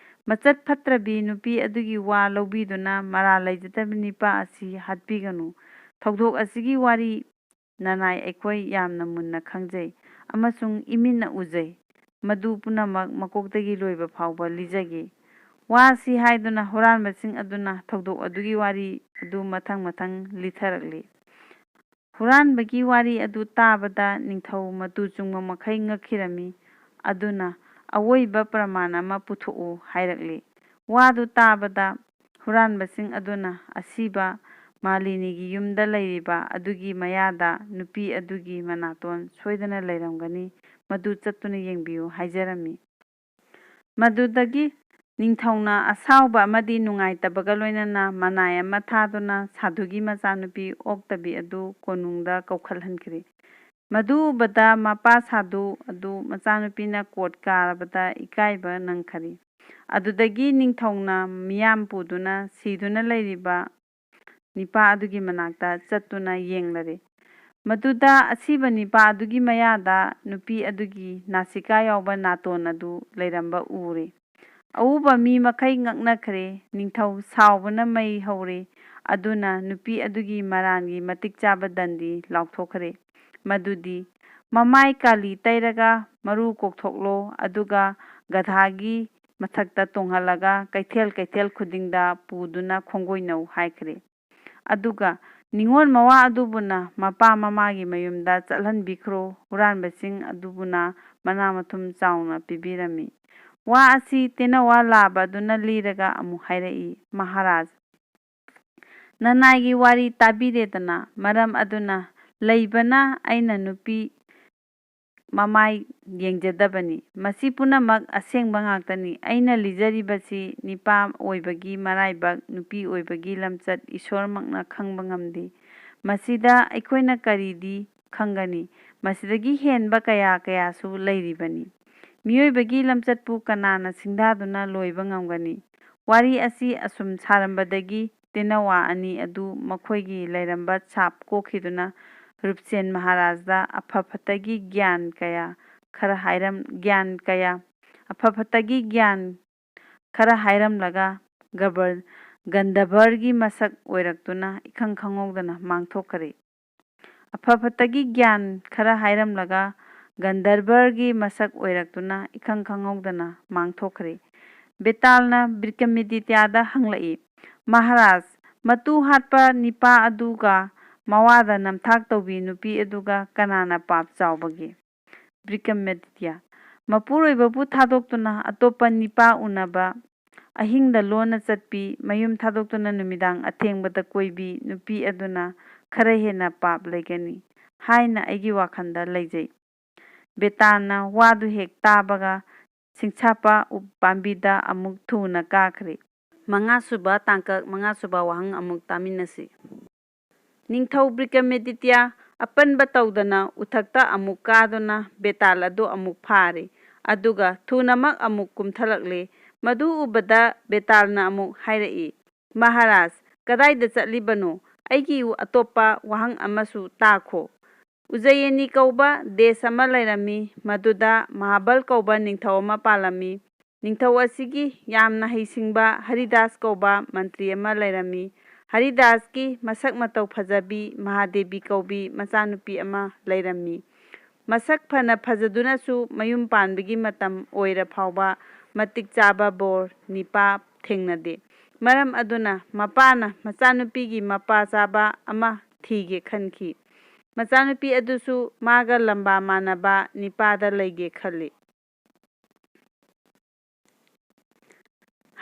ꯃꯆꯠ ꯐꯠꯇ꯭ꯔꯕꯤ ꯅꯨꯄꯤ ꯑꯗꯨꯒꯤ ꯋꯥ ꯂꯧꯕꯤꯗꯨꯅ ꯃꯔꯥꯜ ꯂꯩꯖꯗꯕ ꯅꯤꯄꯥ ꯑꯁꯤ ꯍꯥꯠꯄꯤꯒꯅꯨ꯫ ꯊꯧꯗꯣꯛ ꯑꯁꯤꯒꯤ ꯋꯥꯔꯤ ꯅꯅꯥꯏ ꯑꯩꯈꯣꯏ ꯌꯥꯝꯅ ꯃꯨꯟꯅ ꯈꯪꯖꯩ ꯑꯃꯁꯨꯡ ꯏꯃꯤꯠꯅ ꯎꯖꯩ꯫ ꯃꯗꯨ ꯄꯨꯝꯅꯃꯛ ꯃꯀꯣꯛꯇꯒꯤ ꯂꯣꯏꯕ ꯐꯥꯎꯕ ꯂꯤꯖꯒꯦ꯫ ꯋꯥꯁꯤ ꯍꯥꯏꯗꯨꯅ ꯍꯨꯔꯥꯟꯕꯁꯤꯡ ꯑꯗꯨꯅ ꯊꯧꯗꯣꯛ ꯑꯗꯨꯒꯤ ꯋꯥꯔꯤ ꯑꯗꯨ ꯃꯊꯪ ꯃꯊꯪ ꯂꯤꯊꯔꯛꯂꯤ꯫ ꯍꯨꯔꯥꯟꯕꯒꯤ ꯋꯥꯔꯤ ꯑꯗꯨ ꯇꯥꯕꯗ ꯅꯤꯡꯊꯧ ꯃꯇꯨ ꯆꯨꯡꯕ ꯃꯈꯩ ꯉꯛꯈꯤꯔꯝꯃꯤ꯫ ꯑꯗꯨꯅ ꯑꯋꯣꯏꯕ ꯄ꯭ꯔꯃꯥꯟ ꯑꯃ ꯄꯨꯊꯣꯛꯎ ꯍꯥꯏꯔꯛꯂꯤ꯫ ꯋꯥꯗꯨ ꯇꯥꯕꯗ ꯍꯨꯔꯥꯟꯕꯁꯤꯡ ꯑꯗꯨꯅ ꯑꯁꯤꯕ ꯃꯥꯂꯤꯅꯤꯒꯤ ꯌꯨꯝꯗ ꯂꯩꯔꯤꯕ ꯑꯗꯨꯒꯤ ꯃꯌꯥꯗ ꯅꯨꯄꯤ ꯑꯗꯨꯒꯤ ꯃꯅꯥꯇꯣꯟ ꯁꯣꯏꯗꯅ ꯂꯩꯔꯝꯒꯅꯤ, ꯃꯗꯨ ꯆꯠꯇꯨꯅ ꯌꯦꯡꯕꯤꯌꯨ ꯍꯥꯏꯖꯔꯝꯃꯤ꯫ ꯃꯗꯨꯗꯒꯤ ꯅꯤꯡꯊꯧꯅ ꯑꯁꯥꯎꯕ ꯑꯃꯗꯤ ꯅꯨꯡꯉꯥꯏꯇꯕꯒ ꯂꯣꯏꯅꯅ ꯃꯅꯥꯏ ꯑꯃ ꯊꯥꯗꯨꯅ ꯁꯥꯙꯨꯒꯤ ꯃꯆꯥꯅꯨꯄꯤ ꯑꯣꯛꯇꯕꯤ ꯑꯗꯨ ꯀꯣꯅꯨꯡꯗ ꯀꯧꯈꯠꯍꯟꯈ꯭ꯔꯤ꯫ ꯃꯗꯨ ꯎꯕꯗ ꯃꯄꯥ ꯁꯥꯙꯨ ꯑꯗꯨ ꯃꯆꯥꯅꯨꯄꯤꯅ ꯀꯣꯠ ꯀꯥꯔꯕꯗ ꯏꯀꯥꯏꯕ ꯅꯪꯈꯔꯤ꯫ ꯑꯗꯨꯗꯒꯤ ꯅꯤꯡꯊꯧꯅ ꯃꯤꯌꯥꯝ ꯄꯨꯗꯨꯅ ꯁꯤꯗꯨꯅ ꯂꯩꯔꯤꯕ ꯅꯤꯄꯥ ꯑꯗꯨꯒꯤ ꯃꯅꯥꯛꯇ ꯆꯠꯇꯨꯅ ꯌꯦꯡꯂꯔꯦ꯫ ꯃꯗꯨꯗ ꯑꯁꯤꯕ ꯅꯤꯄꯥ ꯑꯗꯨꯒꯤ ꯃꯌꯥꯗ ꯅꯨꯄꯤ ꯑꯗꯨꯒꯤ ꯅꯥꯁꯤꯀꯥ ꯌꯥꯎꯕ ꯅꯥꯇꯣꯟ ꯑꯗꯨ ꯂꯩꯔꯝꯕ ꯎꯔꯦ꯫ ꯑꯎꯕ ꯃꯤ ꯃꯈꯩ ꯉꯛꯅꯈ꯭ꯔꯦ꯫ ꯅꯤꯡꯊꯧ ꯁꯥꯎꯕꯅ ꯃꯩ ꯍꯧꯔꯦ꯫ ꯑꯗꯨꯅ ꯅꯨꯄꯤ ꯑꯗꯨꯒꯤ ꯃꯔꯥꯟꯒꯤ ꯃꯇꯤꯛ ꯆꯥꯕ ꯗꯟꯗꯤ ꯂꯥꯎꯊꯣꯛꯈ꯭ꯔꯦ꯫ ꯃꯗꯨꯗꯤ, "ꯃꯃꯥꯏ ꯀꯥꯂꯤ ꯇꯩꯔꯒ ꯃꯔꯨ ꯀꯣꯛꯊꯣꯛꯂꯣ, ꯑꯗꯨꯒ ꯒꯙꯥꯒꯤ ꯃꯊꯛꯇ ꯇꯣꯡꯍꯜꯂꯒ ꯀꯩꯊꯦꯜ ꯀꯩꯊꯦꯜ ꯈꯨꯗꯤꯡꯗ ꯄꯨꯗꯨꯅ ꯈꯣꯡꯒꯣꯏꯅꯧ" ꯍꯥꯏꯈ꯭ꯔꯦ꯫ ꯑꯗꯨꯒ ꯅꯤꯉꯣꯜ ꯃꯋꯥ ꯑꯗꯨꯕꯨꯅ ꯃꯄꯥ ꯃꯃꯥꯒꯤ ꯃꯌꯨꯝꯗ ꯆꯠꯍꯟꯕꯤꯈ꯭ꯔꯣ, ꯍꯨꯔꯥꯟꯕꯁꯤꯡ ꯑꯗꯨꯕꯨꯅ ꯃꯅꯥ ꯃꯊꯨꯝ ꯆꯥꯎꯅ ꯄꯤꯕꯤꯔꯝꯃꯤ꯫ ꯋꯥ ꯑꯁꯤ ꯇꯦꯅꯋꯥ ꯂꯥꯕ ꯑꯗꯨꯅ ꯂꯤꯔꯒ ꯑꯃꯨꯛ ꯍꯥꯏꯔꯛꯏ, "ꯃꯍꯥꯔꯥꯖ, ꯅꯅꯥꯏꯒꯤ ꯋꯥꯔꯤ ꯇꯥꯕꯤꯔꯦꯗꯅ, ꯃꯔꯝ ꯑꯗꯨꯅ ꯂꯩꯕꯅ ꯑꯩꯅ ꯅꯨꯄꯤ ꯃꯃꯥꯏ ꯌꯦꯡꯖꯗꯕꯅꯤ꯫ ꯃꯁꯤ ꯄꯨꯝꯅꯃꯛ ꯑꯁꯦꯡꯕ ꯉꯥꯛꯇꯅꯤ꯫ ꯑꯩꯅ ꯂꯤꯖꯔꯤꯕꯁꯤ ꯅꯤꯄꯥ ꯑꯣꯏꯕꯒꯤ ꯃꯔꯥꯏꯕꯛ, ꯅꯨꯄꯤ ꯑꯣꯏꯕꯒꯤ ꯂꯝꯆꯠ ꯏꯁꯣꯔꯃꯛꯅ ꯈꯪꯕ ꯉꯝꯗꯦ꯫ ꯃꯁꯤꯗ ꯑꯩꯈꯣꯏꯅ ꯀꯔꯤꯗꯤ ꯈꯪꯒꯅꯤ? ꯃꯁꯤꯗꯒꯤ ꯍꯦꯟꯕ ꯀꯌꯥ ꯀꯌꯥꯁꯨ ꯂꯩꯔꯤꯕꯅꯤ꯫ ꯃꯤꯑꯣꯏꯕꯒꯤ ꯂꯝꯆꯠꯄꯨ ꯀꯅꯥꯅ ꯁꯤꯡꯗꯥꯗꯨꯅ ꯂꯣꯏꯕ ꯉꯝꯒꯅꯤ?" ꯋꯥꯔꯤ ꯑꯁꯤ ꯑꯁꯨꯝ ꯁꯥꯔꯝꯕꯗꯒꯤ ꯇꯦꯅꯋꯥ ꯑꯅꯤ ꯑꯗꯨ ꯃꯈꯣꯏꯒꯤ ꯂꯩꯔꯝꯕ ꯁꯥꯞ ꯀꯣꯛꯈꯤꯗꯨꯅ ꯔꯨꯞꯁꯦꯟ ꯃꯍꯥꯔꯥꯖꯗ ꯑꯐ ꯐꯠꯇꯒꯤ ꯒ꯭ꯌꯥꯟ ꯀꯌꯥ ꯈꯔ ꯍꯥꯏꯔꯝ-, ꯒ꯭ꯌꯥꯟ ꯀꯌꯥ, ꯑꯐ ꯐꯠꯇꯒꯤ ꯒ꯭ꯌꯥꯟ ꯈꯔ ꯍꯥꯏꯔꯝꯂꯒ ꯒꯕꯔ-, ꯒꯟꯙꯕꯔꯒꯤ ꯃꯁꯛ ꯑꯣꯏꯔꯛꯇꯨꯅ ꯏꯈꯪ ꯈꯪꯍꯧꯗꯅ ꯃꯥꯡꯊꯣꯛꯈ꯭ꯔꯦ꯫ ꯑꯐ ꯐꯠꯇꯒꯤ ꯒ꯭ꯌꯥꯟ ꯈꯔ ꯍꯥꯏꯔꯝꯂꯒ ꯒꯟꯙꯔꯕꯔꯒꯤ ꯃꯁꯛ ꯑꯣꯏꯔꯛꯇꯨꯅ ꯏꯈꯪ ꯈꯪꯍꯧꯗꯅ ꯃꯥꯡꯊꯣꯛꯈ꯭ꯔꯦ꯫ ꯕꯦꯇꯥꯜꯅ ꯕ꯭ꯔꯤꯀꯃꯦꯗꯤꯇ꯭ꯌꯥꯗ ꯍꯪꯂꯛꯏ, "ꯃꯍꯥꯔꯥꯖ, ꯃꯇꯨ ꯍꯥꯠꯄ ꯅꯤꯄꯥ ꯑꯗꯨꯒ ꯃꯋꯥꯗ ꯅꯝꯊꯥꯛ ꯇꯧꯕꯤ ꯅꯨꯄꯤ ꯑꯗꯨꯒ ꯀꯅꯥꯅ ꯄꯥꯞ ꯆꯥꯎꯕꯒꯦ?" ꯕ꯭ꯔꯤꯀꯃꯦꯗꯤꯇ꯭ꯌꯥ, "ꯃꯄꯨꯔꯣꯏꯕꯕꯨ ꯊꯥꯗꯣꯛꯇꯨꯅ ꯑꯇꯣꯞꯄ ꯅꯤꯄꯥ ꯎꯅꯕ, ꯑꯍꯤꯡꯗ ꯂꯣꯟꯅ ꯆꯠꯄꯤ, ꯃꯌꯨꯝ ꯊꯥꯗꯣꯛꯇꯨꯅ ꯅꯨꯃꯤꯗꯥꯡ ꯑꯊꯦꯡꯕꯗ ꯀꯣꯏꯕꯤ ꯅꯨꯄꯤ ꯑꯗꯨꯅ ꯈꯔ ꯍꯦꯟꯅ ꯄꯥꯞ ꯂꯩꯒꯅꯤ ꯍꯥꯏꯅ ꯑꯩꯒꯤ ꯋꯥꯈꯜꯗ ꯂꯩꯖꯩ"꯫ ꯕꯦꯇꯥꯜꯅ ꯋꯥꯗꯨ ꯍꯦꯛ ꯇꯥꯕꯒ ꯁꯤꯡꯁꯥꯄꯥ ꯎ-, ꯄꯥꯝꯕꯤꯗ ꯑꯃꯨꯛ ꯊꯨꯅ ꯀꯥꯈ꯭ꯔꯦ꯫ ꯃꯉꯥꯁꯨꯕ ꯇꯥꯡꯀꯛ, ꯃꯉꯥꯁꯨꯕ ꯋꯥꯍꯪ ꯑꯃꯨꯛ ꯇꯥꯃꯤꯟꯅꯁꯤ꯫ ꯅꯤꯡꯊꯧ ꯕ꯭ꯔꯤꯀꯃꯦꯗꯤꯇ꯭ꯌꯥ ꯑꯄꯟꯕ ꯇꯧꯗꯅ ꯎꯊꯛꯇ ꯑꯃꯨꯛ ꯀꯥꯗꯨꯅ ꯕꯦꯇꯥꯜ ꯑꯗꯨ ꯑꯃꯨꯛ ꯐꯥꯔꯦ꯫ ꯑꯗꯨꯒ ꯊꯨꯅꯃꯛ ꯑꯃꯨꯛ ꯀꯨꯝꯊꯂꯛꯂꯦ꯫ ꯃꯗꯨ ꯎꯕꯗ ꯕꯦꯇꯥꯜꯅ ꯑꯃꯨꯛ ꯍꯥꯏꯔꯛꯏ, "ꯃꯍꯥꯔꯥꯖ, ꯀꯗꯥꯏꯗ ꯆꯠꯂꯤꯕꯅꯣ? ꯑꯩꯒꯤ ꯑꯇꯣꯞꯄ ꯋꯥꯍꯪ ꯑꯃꯁꯨ ꯇꯥꯈꯣ꯫ ꯎꯖꯌꯅꯤ ꯀꯧꯕ ꯗꯦꯁ ꯑꯃ ꯂꯩꯔꯝꯃꯤ, ꯃꯗꯨꯗ ꯃꯍꯥꯕꯜ ꯀꯧꯕ ꯅꯤꯡꯊꯧ ꯑꯃ ꯄꯥꯜꯂꯝꯃꯤ꯫ ꯅꯤꯡꯊꯧ ꯑꯁꯤꯒꯤ ꯌꯥꯝꯅ ꯍꯩꯁꯤꯡꯕ ꯍꯔꯤꯗꯥꯁ ꯀꯧꯕ ꯃꯟꯇ꯭ꯔꯤ ꯑꯃ ꯂꯩꯔꯝꯃꯤ꯫ ꯍꯔꯤꯗꯥꯁꯀꯤ ꯃꯁꯛ ꯃꯇꯧ ꯐꯖꯕꯤ ꯃꯍꯥꯗꯦꯕꯤ ꯀꯧꯕꯤ ꯃꯆꯥꯅꯨꯄꯤ ꯑꯃ ꯂꯩꯔꯝꯃꯤ꯫ ꯃꯁꯛ ꯐꯅ ꯐꯖꯗꯨꯅꯁꯨ ꯃꯌꯨꯝ ꯄꯥꯟꯕꯒꯤ ꯃꯇꯝ ꯑꯣꯏꯔ ꯐꯥꯎꯕ ꯃꯇꯤꯛ ꯆꯥꯕ ꯕꯣꯔ ꯅꯤꯄꯥ ꯊꯦꯡꯅꯗꯦ꯫ ꯃꯔꯝ ꯑꯗꯨꯅ ꯃꯄꯥꯅ ꯃꯆꯥꯅꯨꯄꯤꯒꯤ ꯃꯄꯥ ꯆꯥꯕ ꯑꯃ ꯊꯤꯒꯦ ꯈꯟꯈꯤ꯫ ꯃꯆꯥꯅꯨꯄꯤ ꯑꯗꯨꯁꯨ ꯃꯥꯒ ꯂꯝꯕꯥ ꯃꯥꯟꯅꯕ ꯅꯤꯄꯥꯗ ꯂꯩꯒꯦ ꯈꯜꯂꯤ꯫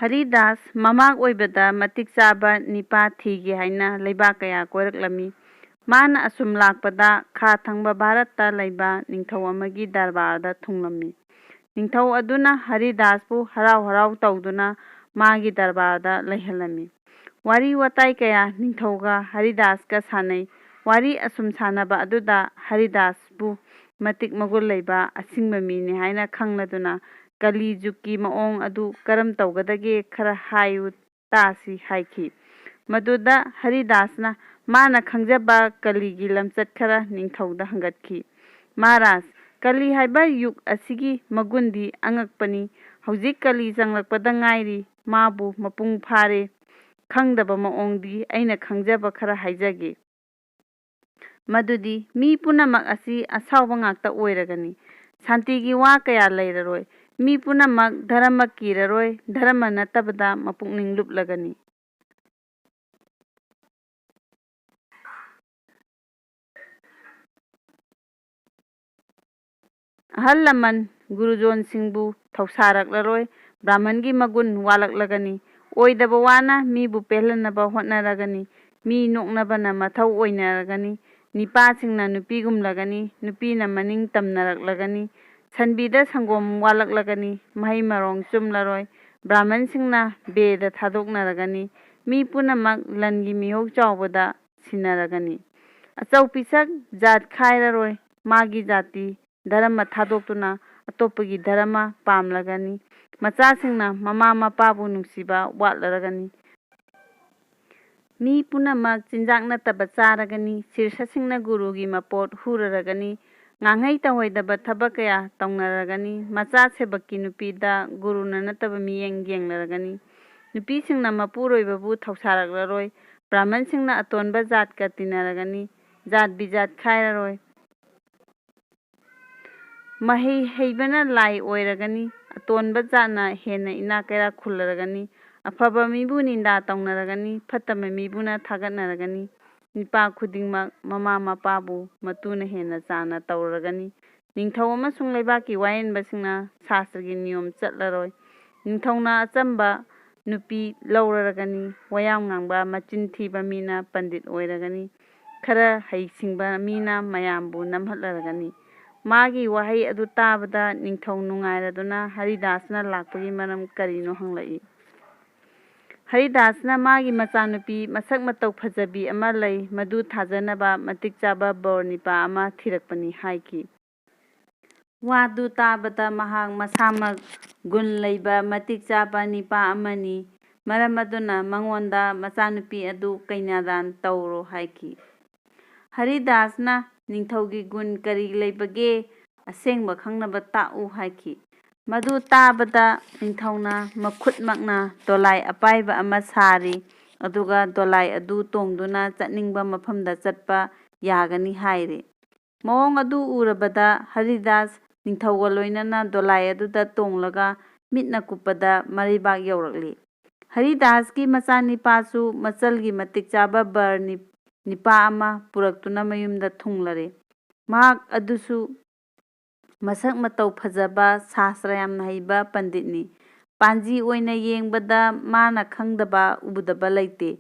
ꯍꯔꯤꯗꯥꯁ ꯃꯃꯥ ꯑꯣꯏꯕꯗ ꯃꯇꯤꯛ ꯆꯥꯕ ꯅꯤꯄꯥ ꯊꯤꯒꯦ ꯍꯥꯏꯅ ꯂꯩꯕꯥꯛ ꯀꯌꯥ ꯀꯣꯏꯔꯛꯂꯝꯃꯤ꯫ ꯃꯥꯅ ꯑꯁꯨꯝ ꯂꯥꯛꯄꯗ ꯈꯥ ꯊꯪꯕ ꯚꯥꯔꯠꯇ ꯂꯩꯕ ꯅꯤꯡꯊꯧ ꯑꯃꯒꯤ ꯗꯔꯕꯥꯔꯗ ꯊꯨꯡꯂꯝꯃꯤ꯫ ꯅꯤꯡꯊꯧ ꯑꯗꯨꯅ ꯍꯔꯤꯗꯥꯁꯄꯨ ꯍꯔꯥꯎ ꯍꯔꯥꯎ ꯇꯧꯗꯨꯅ ꯃꯥꯒꯤ ꯗꯔꯕꯥꯔꯗ ꯂꯩꯍꯜꯂꯝꯃꯤ꯫ ꯋꯥꯔꯤ ꯋꯥꯇꯥꯏ ꯀꯌꯥ ꯅꯤꯡꯊꯧꯒ ꯍꯔꯤꯗꯥꯁꯀ ꯁꯥꯟꯅꯩ꯫ ꯋꯥꯔꯤ ꯑꯁꯨꯝ ꯁꯥꯟꯅꯕ ꯑꯗꯨꯗ ꯍꯔꯤꯗꯥꯁꯄꯨ ꯃꯇꯤꯛ ꯃꯒꯨꯟ ꯂꯩꯕ ꯑꯁꯤꯡꯕ ꯃꯤꯅꯤ ꯍꯥꯏꯅ ꯈꯪꯂꯗꯨꯅ ꯀꯂꯤ ꯖꯨꯒꯀꯤ ꯃꯑꯣꯡ ꯑꯗꯨ ꯀꯔꯝ ꯇꯧꯒꯗꯒꯦ ꯈꯔ ꯍꯥꯏꯌꯨ ꯇꯥꯁꯤ ꯍꯥꯏꯈꯤ꯫ ꯃꯗꯨꯗ ꯍꯔꯤꯗꯥꯁꯅ ꯃꯥꯅ ꯈꯪꯖꯕ ꯀꯂꯤꯒꯤ ꯂꯝꯆꯠ ꯈꯔ ꯅꯤꯡꯊꯧꯗ ꯍꯪꯒꯠꯈꯤ꯫ "ꯃꯍꯥꯔꯥꯖ, ꯀꯂꯤ ꯍꯥꯏꯕ ꯌꯨꯒ ꯑꯁꯤꯒꯤ ꯃꯒꯨꯟꯗꯤ ꯑꯉꯛꯄꯅꯤ꯫ ꯍꯧꯖꯤꯛ ꯀꯂꯤ ꯆꯪꯂꯛꯄꯗ ꯉꯥꯏꯔꯤ, ꯃꯥꯕꯨ ꯃꯄꯨꯡ ꯐꯥꯔꯦ꯫ ꯈꯪꯗꯕ ꯃꯑꯣꯡꯗꯤ ꯑꯩꯅ ꯈꯪꯖꯕ ꯈꯔ ꯍꯥꯏꯖꯒꯦ꯫ ꯃꯗꯨꯗꯤ ꯃꯤ ꯄꯨꯝꯅꯃꯛ ꯑꯁꯤ ꯑꯁꯥꯎꯕ ꯉꯥꯛꯇ ꯑꯣꯏꯔꯒꯅꯤ꯫ ꯁꯥꯟꯇꯤꯒꯤ ꯋꯥ ꯀꯌꯥ ꯂꯩꯔꯔꯣꯏ꯫ ꯃꯤ ꯄꯨꯝꯅꯃꯛ ꯙꯔꯃ ꯀꯤꯔꯔꯣꯏ, ꯙꯔꯃ ꯅꯠꯇꯕꯗ ꯃꯄꯨꯛꯅꯤꯡ ꯂꯨꯞꯂꯒꯅꯤ꯫ ꯑꯍꯜ ꯂꯃꯟ ꯒꯨꯔꯨꯖꯣꯟꯁꯤꯡꯕꯨ ꯊꯧꯁꯥꯔꯛꯂꯔꯣꯏ꯫ ꯕ꯭ꯔꯥꯍꯃꯟꯒꯤ ꯃꯒꯨꯟ ꯋꯥꯠꯂꯛꯂꯒꯅꯤ꯫ ꯑꯣꯏꯗꯕ ꯋꯥꯅ ꯃꯤꯕꯨ ꯄꯦꯜꯍꯟꯅꯕ ꯍꯣꯠꯅꯔꯒꯅꯤ꯫ ꯃꯤ ꯅꯣꯛꯅꯕꯅ ꯃꯊꯧ ꯑꯣꯏꯅꯔꯒꯅꯤ꯫ ꯅꯤꯄꯥꯁꯤꯡꯅ ꯅꯨꯄꯤꯒꯨꯝꯂꯒꯅꯤ꯫ ꯅꯨꯄꯤꯅ ꯃꯅꯤꯡ ꯇꯝꯅꯔꯛꯂꯒꯅꯤ꯫ ꯁꯟꯕꯤꯗ ꯁꯪꯒꯣꯝ ꯋꯥꯠꯂꯛꯂꯒꯅꯤ꯫ ꯃꯍꯩ ꯃꯔꯣꯡ ꯆꯨꯝꯂꯔꯣꯏ꯫ ꯕ꯭ꯔꯥꯍꯃꯟꯁꯤꯡꯅ ꯕꯦꯗ ꯊꯥꯗꯣꯛꯅꯔꯒꯅꯤ꯫ ꯃꯤ ꯄꯨꯝꯅꯃꯛ ꯂꯟꯒꯤ ꯃꯤꯍꯧ ꯆꯥꯎꯕꯗ ꯁꯤꯟꯅꯔꯒꯅꯤ꯫ ꯑꯆꯧ ꯄꯤꯁꯛ ꯖꯥꯠ ꯈꯥꯏꯔꯔꯣꯏ꯫ ꯃꯥꯒꯤ ꯖꯥꯇꯤ ꯙꯔꯃ ꯊꯥꯗꯣꯛꯇꯨꯅ ꯑꯇꯣꯞꯄꯒꯤ ꯙꯔꯃ ꯄꯥꯝꯂꯒꯅꯤ꯫ ꯃꯆꯥꯁꯤꯡꯅ ꯃꯃꯥ ꯃꯄꯥꯕꯨ ꯅꯨꯡꯁꯤꯕ ꯋꯥꯠꯂꯔꯒꯅꯤ꯫ ꯃꯤ ꯄꯨꯝꯅꯃꯛ ꯆꯤꯟꯖꯥꯛ ꯅꯠꯇꯕ ꯆꯥꯔꯒꯅꯤ, ꯁꯤꯔꯁꯁꯤꯡꯅ ꯒꯨꯔꯨꯒꯤ ꯃꯄꯣꯠ ꯍꯨꯔꯔꯒꯅꯤ, ꯉꯥꯡꯍꯩ ꯇꯧꯍꯩꯗꯕ ꯊꯕꯛ ꯀꯌꯥ ꯇꯧꯅꯔꯒꯅꯤ, ꯃꯆꯥ ꯁꯦꯕꯛꯀꯤ ꯅꯨꯄꯤꯗ ꯒꯨꯔꯨꯅ ꯅꯠꯇꯕ ꯃꯤꯠꯌꯦꯡ ꯌꯦꯡꯂꯔꯒꯅꯤ, ꯅꯨꯄꯤꯁꯤꯡꯅ ꯃꯄꯨꯔꯣꯏꯕꯕꯨ ꯊꯧꯁꯥꯔꯛꯂꯔꯣꯏ, ꯕ꯭ꯔꯥꯍꯃꯟꯁꯤꯡꯅ ꯑꯇꯣꯟꯕ ꯖꯥꯠꯀ ꯇꯤꯟꯅꯔꯒꯅꯤ, ꯖꯥꯠ ꯕꯤꯖꯥꯠ ꯈꯥꯏꯔꯔꯣꯏ꯫ ꯃꯍꯩ ꯍꯩꯕꯅ ꯂꯥꯏ ꯑꯣꯏꯔꯒꯅꯤ, ꯑꯇꯣꯟꯕ ꯖꯥꯠꯅ ꯍꯦꯟꯅ ꯏꯅꯥꯛ ꯀꯩꯔꯥꯛ ꯈꯨꯜꯂꯔꯒꯅꯤ, ꯑꯐꯕ ꯃꯤꯕꯨ ꯅꯤꯟꯗꯥ ꯇꯧꯅꯔꯒꯅꯤ, ꯐꯠꯇꯕ ꯃꯤꯕꯨꯅ ꯊꯥꯒꯠꯅꯔꯒꯅꯤ, ꯅꯤꯄꯥ ꯈꯨꯗꯤꯡꯃꯛ ꯃꯃꯥ ꯃꯄꯥꯕꯨ ꯃꯇꯨꯅ ꯍꯦꯟꯅ ꯆꯥꯅ ꯇꯧꯔꯒꯅꯤ꯫ ꯅꯤꯡꯊꯧ ꯑꯃꯁꯨꯡ ꯂꯩꯕꯥꯛꯀꯤ ꯋꯥꯌꯦꯟꯕꯁꯤꯡꯅ ꯁꯥꯁ꯭ꯇꯔꯒꯤ ꯅꯤꯌꯣꯝ ꯆꯠꯂꯔꯣꯏ꯫ ꯅꯤꯡꯊꯧꯅ ꯑꯆꯝꯕ ꯅꯨꯄꯤ ꯂꯧꯔꯔꯒꯅꯤ꯫ ꯋꯥꯌꯥꯝ ꯉꯥꯡꯕ ꯃꯆꯤꯟ ꯊꯤꯕ ꯃꯤꯅ ꯄꯟꯗꯤꯠ ꯑꯣꯏꯔꯒꯅꯤ꯫ ꯈꯔ ꯍꯩꯁꯤꯡꯕ ꯃꯤꯅ ꯃꯌꯥꯝꯕꯨ ꯅꯝꯍꯠꯂꯔꯒꯅꯤ꯫ ꯃꯥꯒꯤ ꯋꯥꯍꯩ ꯑꯗꯨ ꯇꯥꯕꯗ ꯅꯤꯡꯊꯧ ꯅꯨꯡꯉꯥꯏꯔꯗꯨꯅ ꯍꯔꯤꯗꯥꯁꯅ ꯂꯥꯛꯄꯒꯤ ꯃꯔꯝ ꯀꯔꯤꯅꯣ ꯍꯪꯂꯛꯏ꯫ ꯍꯔꯤꯗꯥꯁꯅ ꯃꯥꯒꯤ ꯃꯆꯥꯅꯨꯄꯤ ꯃꯁꯛ ꯃꯇꯧ ꯐꯖꯕꯤ ꯑꯃ ꯂꯩ, ꯃꯗꯨ ꯊꯥꯖꯅꯕ ꯃꯇꯤꯛ ꯆꯥꯕ ꯕꯣꯔ ꯅꯤꯄꯥ ꯑꯃ ꯊꯤꯔꯛꯄꯅꯤ ꯍꯥꯏꯈꯤ꯫ ꯋꯥꯗꯨ ꯇꯥꯕꯗ ꯃꯍꯥꯛ ꯃꯁꯥꯃꯛ ꯒꯨꯟ ꯂꯩꯕ ꯃꯇꯤꯛ ꯆꯥꯕ ꯅꯤꯄꯥ ꯑꯃꯅꯤ, ꯃꯔꯝ ꯑꯗꯨꯅ ꯃꯉꯣꯟꯗ ꯃꯆꯥꯅꯨꯄꯤ ꯑꯗꯨ ꯀꯩꯅꯥꯗꯥꯟ ꯇꯧꯔꯣ ꯍꯥꯏꯈꯤ꯫ ꯍꯔꯤꯗꯥꯁꯅ ꯅꯤꯡꯊꯧꯒꯤ ꯒꯨꯟ ꯀꯔꯤ ꯂꯩꯕꯒꯦ ꯑꯁꯦꯡꯕ ꯈꯪꯅꯕ ꯇꯥꯛꯎ ꯍꯥꯏꯈꯤ꯫ ꯃꯗꯨ ꯇꯥꯕꯗ ꯅꯤꯡꯊꯧꯅ ꯃꯈꯨꯠꯃꯛꯅ ꯗꯣꯂꯥꯏ ꯑꯄꯥꯏꯕ ꯑꯃ ꯁꯥꯔꯤ, ꯑꯗꯨꯒ ꯗꯣꯂꯥꯏ ꯑꯗꯨ ꯇꯣꯡꯗꯨꯅ ꯆꯠꯅꯤꯡꯕ ꯃꯐꯝꯗ ꯆꯠꯄ ꯌꯥꯒꯅꯤ ꯍꯥꯏꯔꯤ꯫ ꯃꯑꯣꯡ ꯑꯗꯨ ꯎꯔꯕꯗ ꯍꯔꯤꯗꯥꯁ ꯅꯤꯡꯊꯧꯒ ꯂꯣꯏꯅꯅ ꯗꯣꯂꯥꯏ ꯑꯗꯨꯗ ꯇꯣꯡꯂꯒ ꯃꯤꯠꯅ ꯀꯨꯞꯄꯗ ꯃꯔꯩꯕꯥꯛ ꯌꯧꯔꯛꯂꯤ꯫ ꯍꯔꯤꯗꯥꯁꯀꯤ ꯃꯆꯥꯅꯤꯄꯥꯁꯨ ꯃꯆꯜꯒꯤ ꯃꯇꯤꯛ ꯆꯥꯕ ꯕꯔ ꯅꯤ-, ꯅꯤꯄꯥ ꯑꯃ ꯄꯨꯔꯛꯇꯨꯅ ꯃꯌꯨꯝꯗ ꯊꯨꯡꯂꯔꯦ꯫ ꯃꯍꯥꯛ ꯑꯗꯨꯁꯨ ꯃꯁꯛ ꯃꯇꯧ ꯐꯖꯕ, ꯁꯥꯁ꯭ꯇꯔ ꯌꯥꯝꯅ ꯍꯩꯕ ꯄꯟꯗꯤꯠꯅꯤ꯫ ꯄꯥꯟꯖꯤ ꯑꯣꯏꯅ ꯌꯦꯡꯕꯗ ꯃꯥꯅ ꯈꯪꯗꯕ ꯎꯗꯕ ꯂꯩꯇꯦ꯫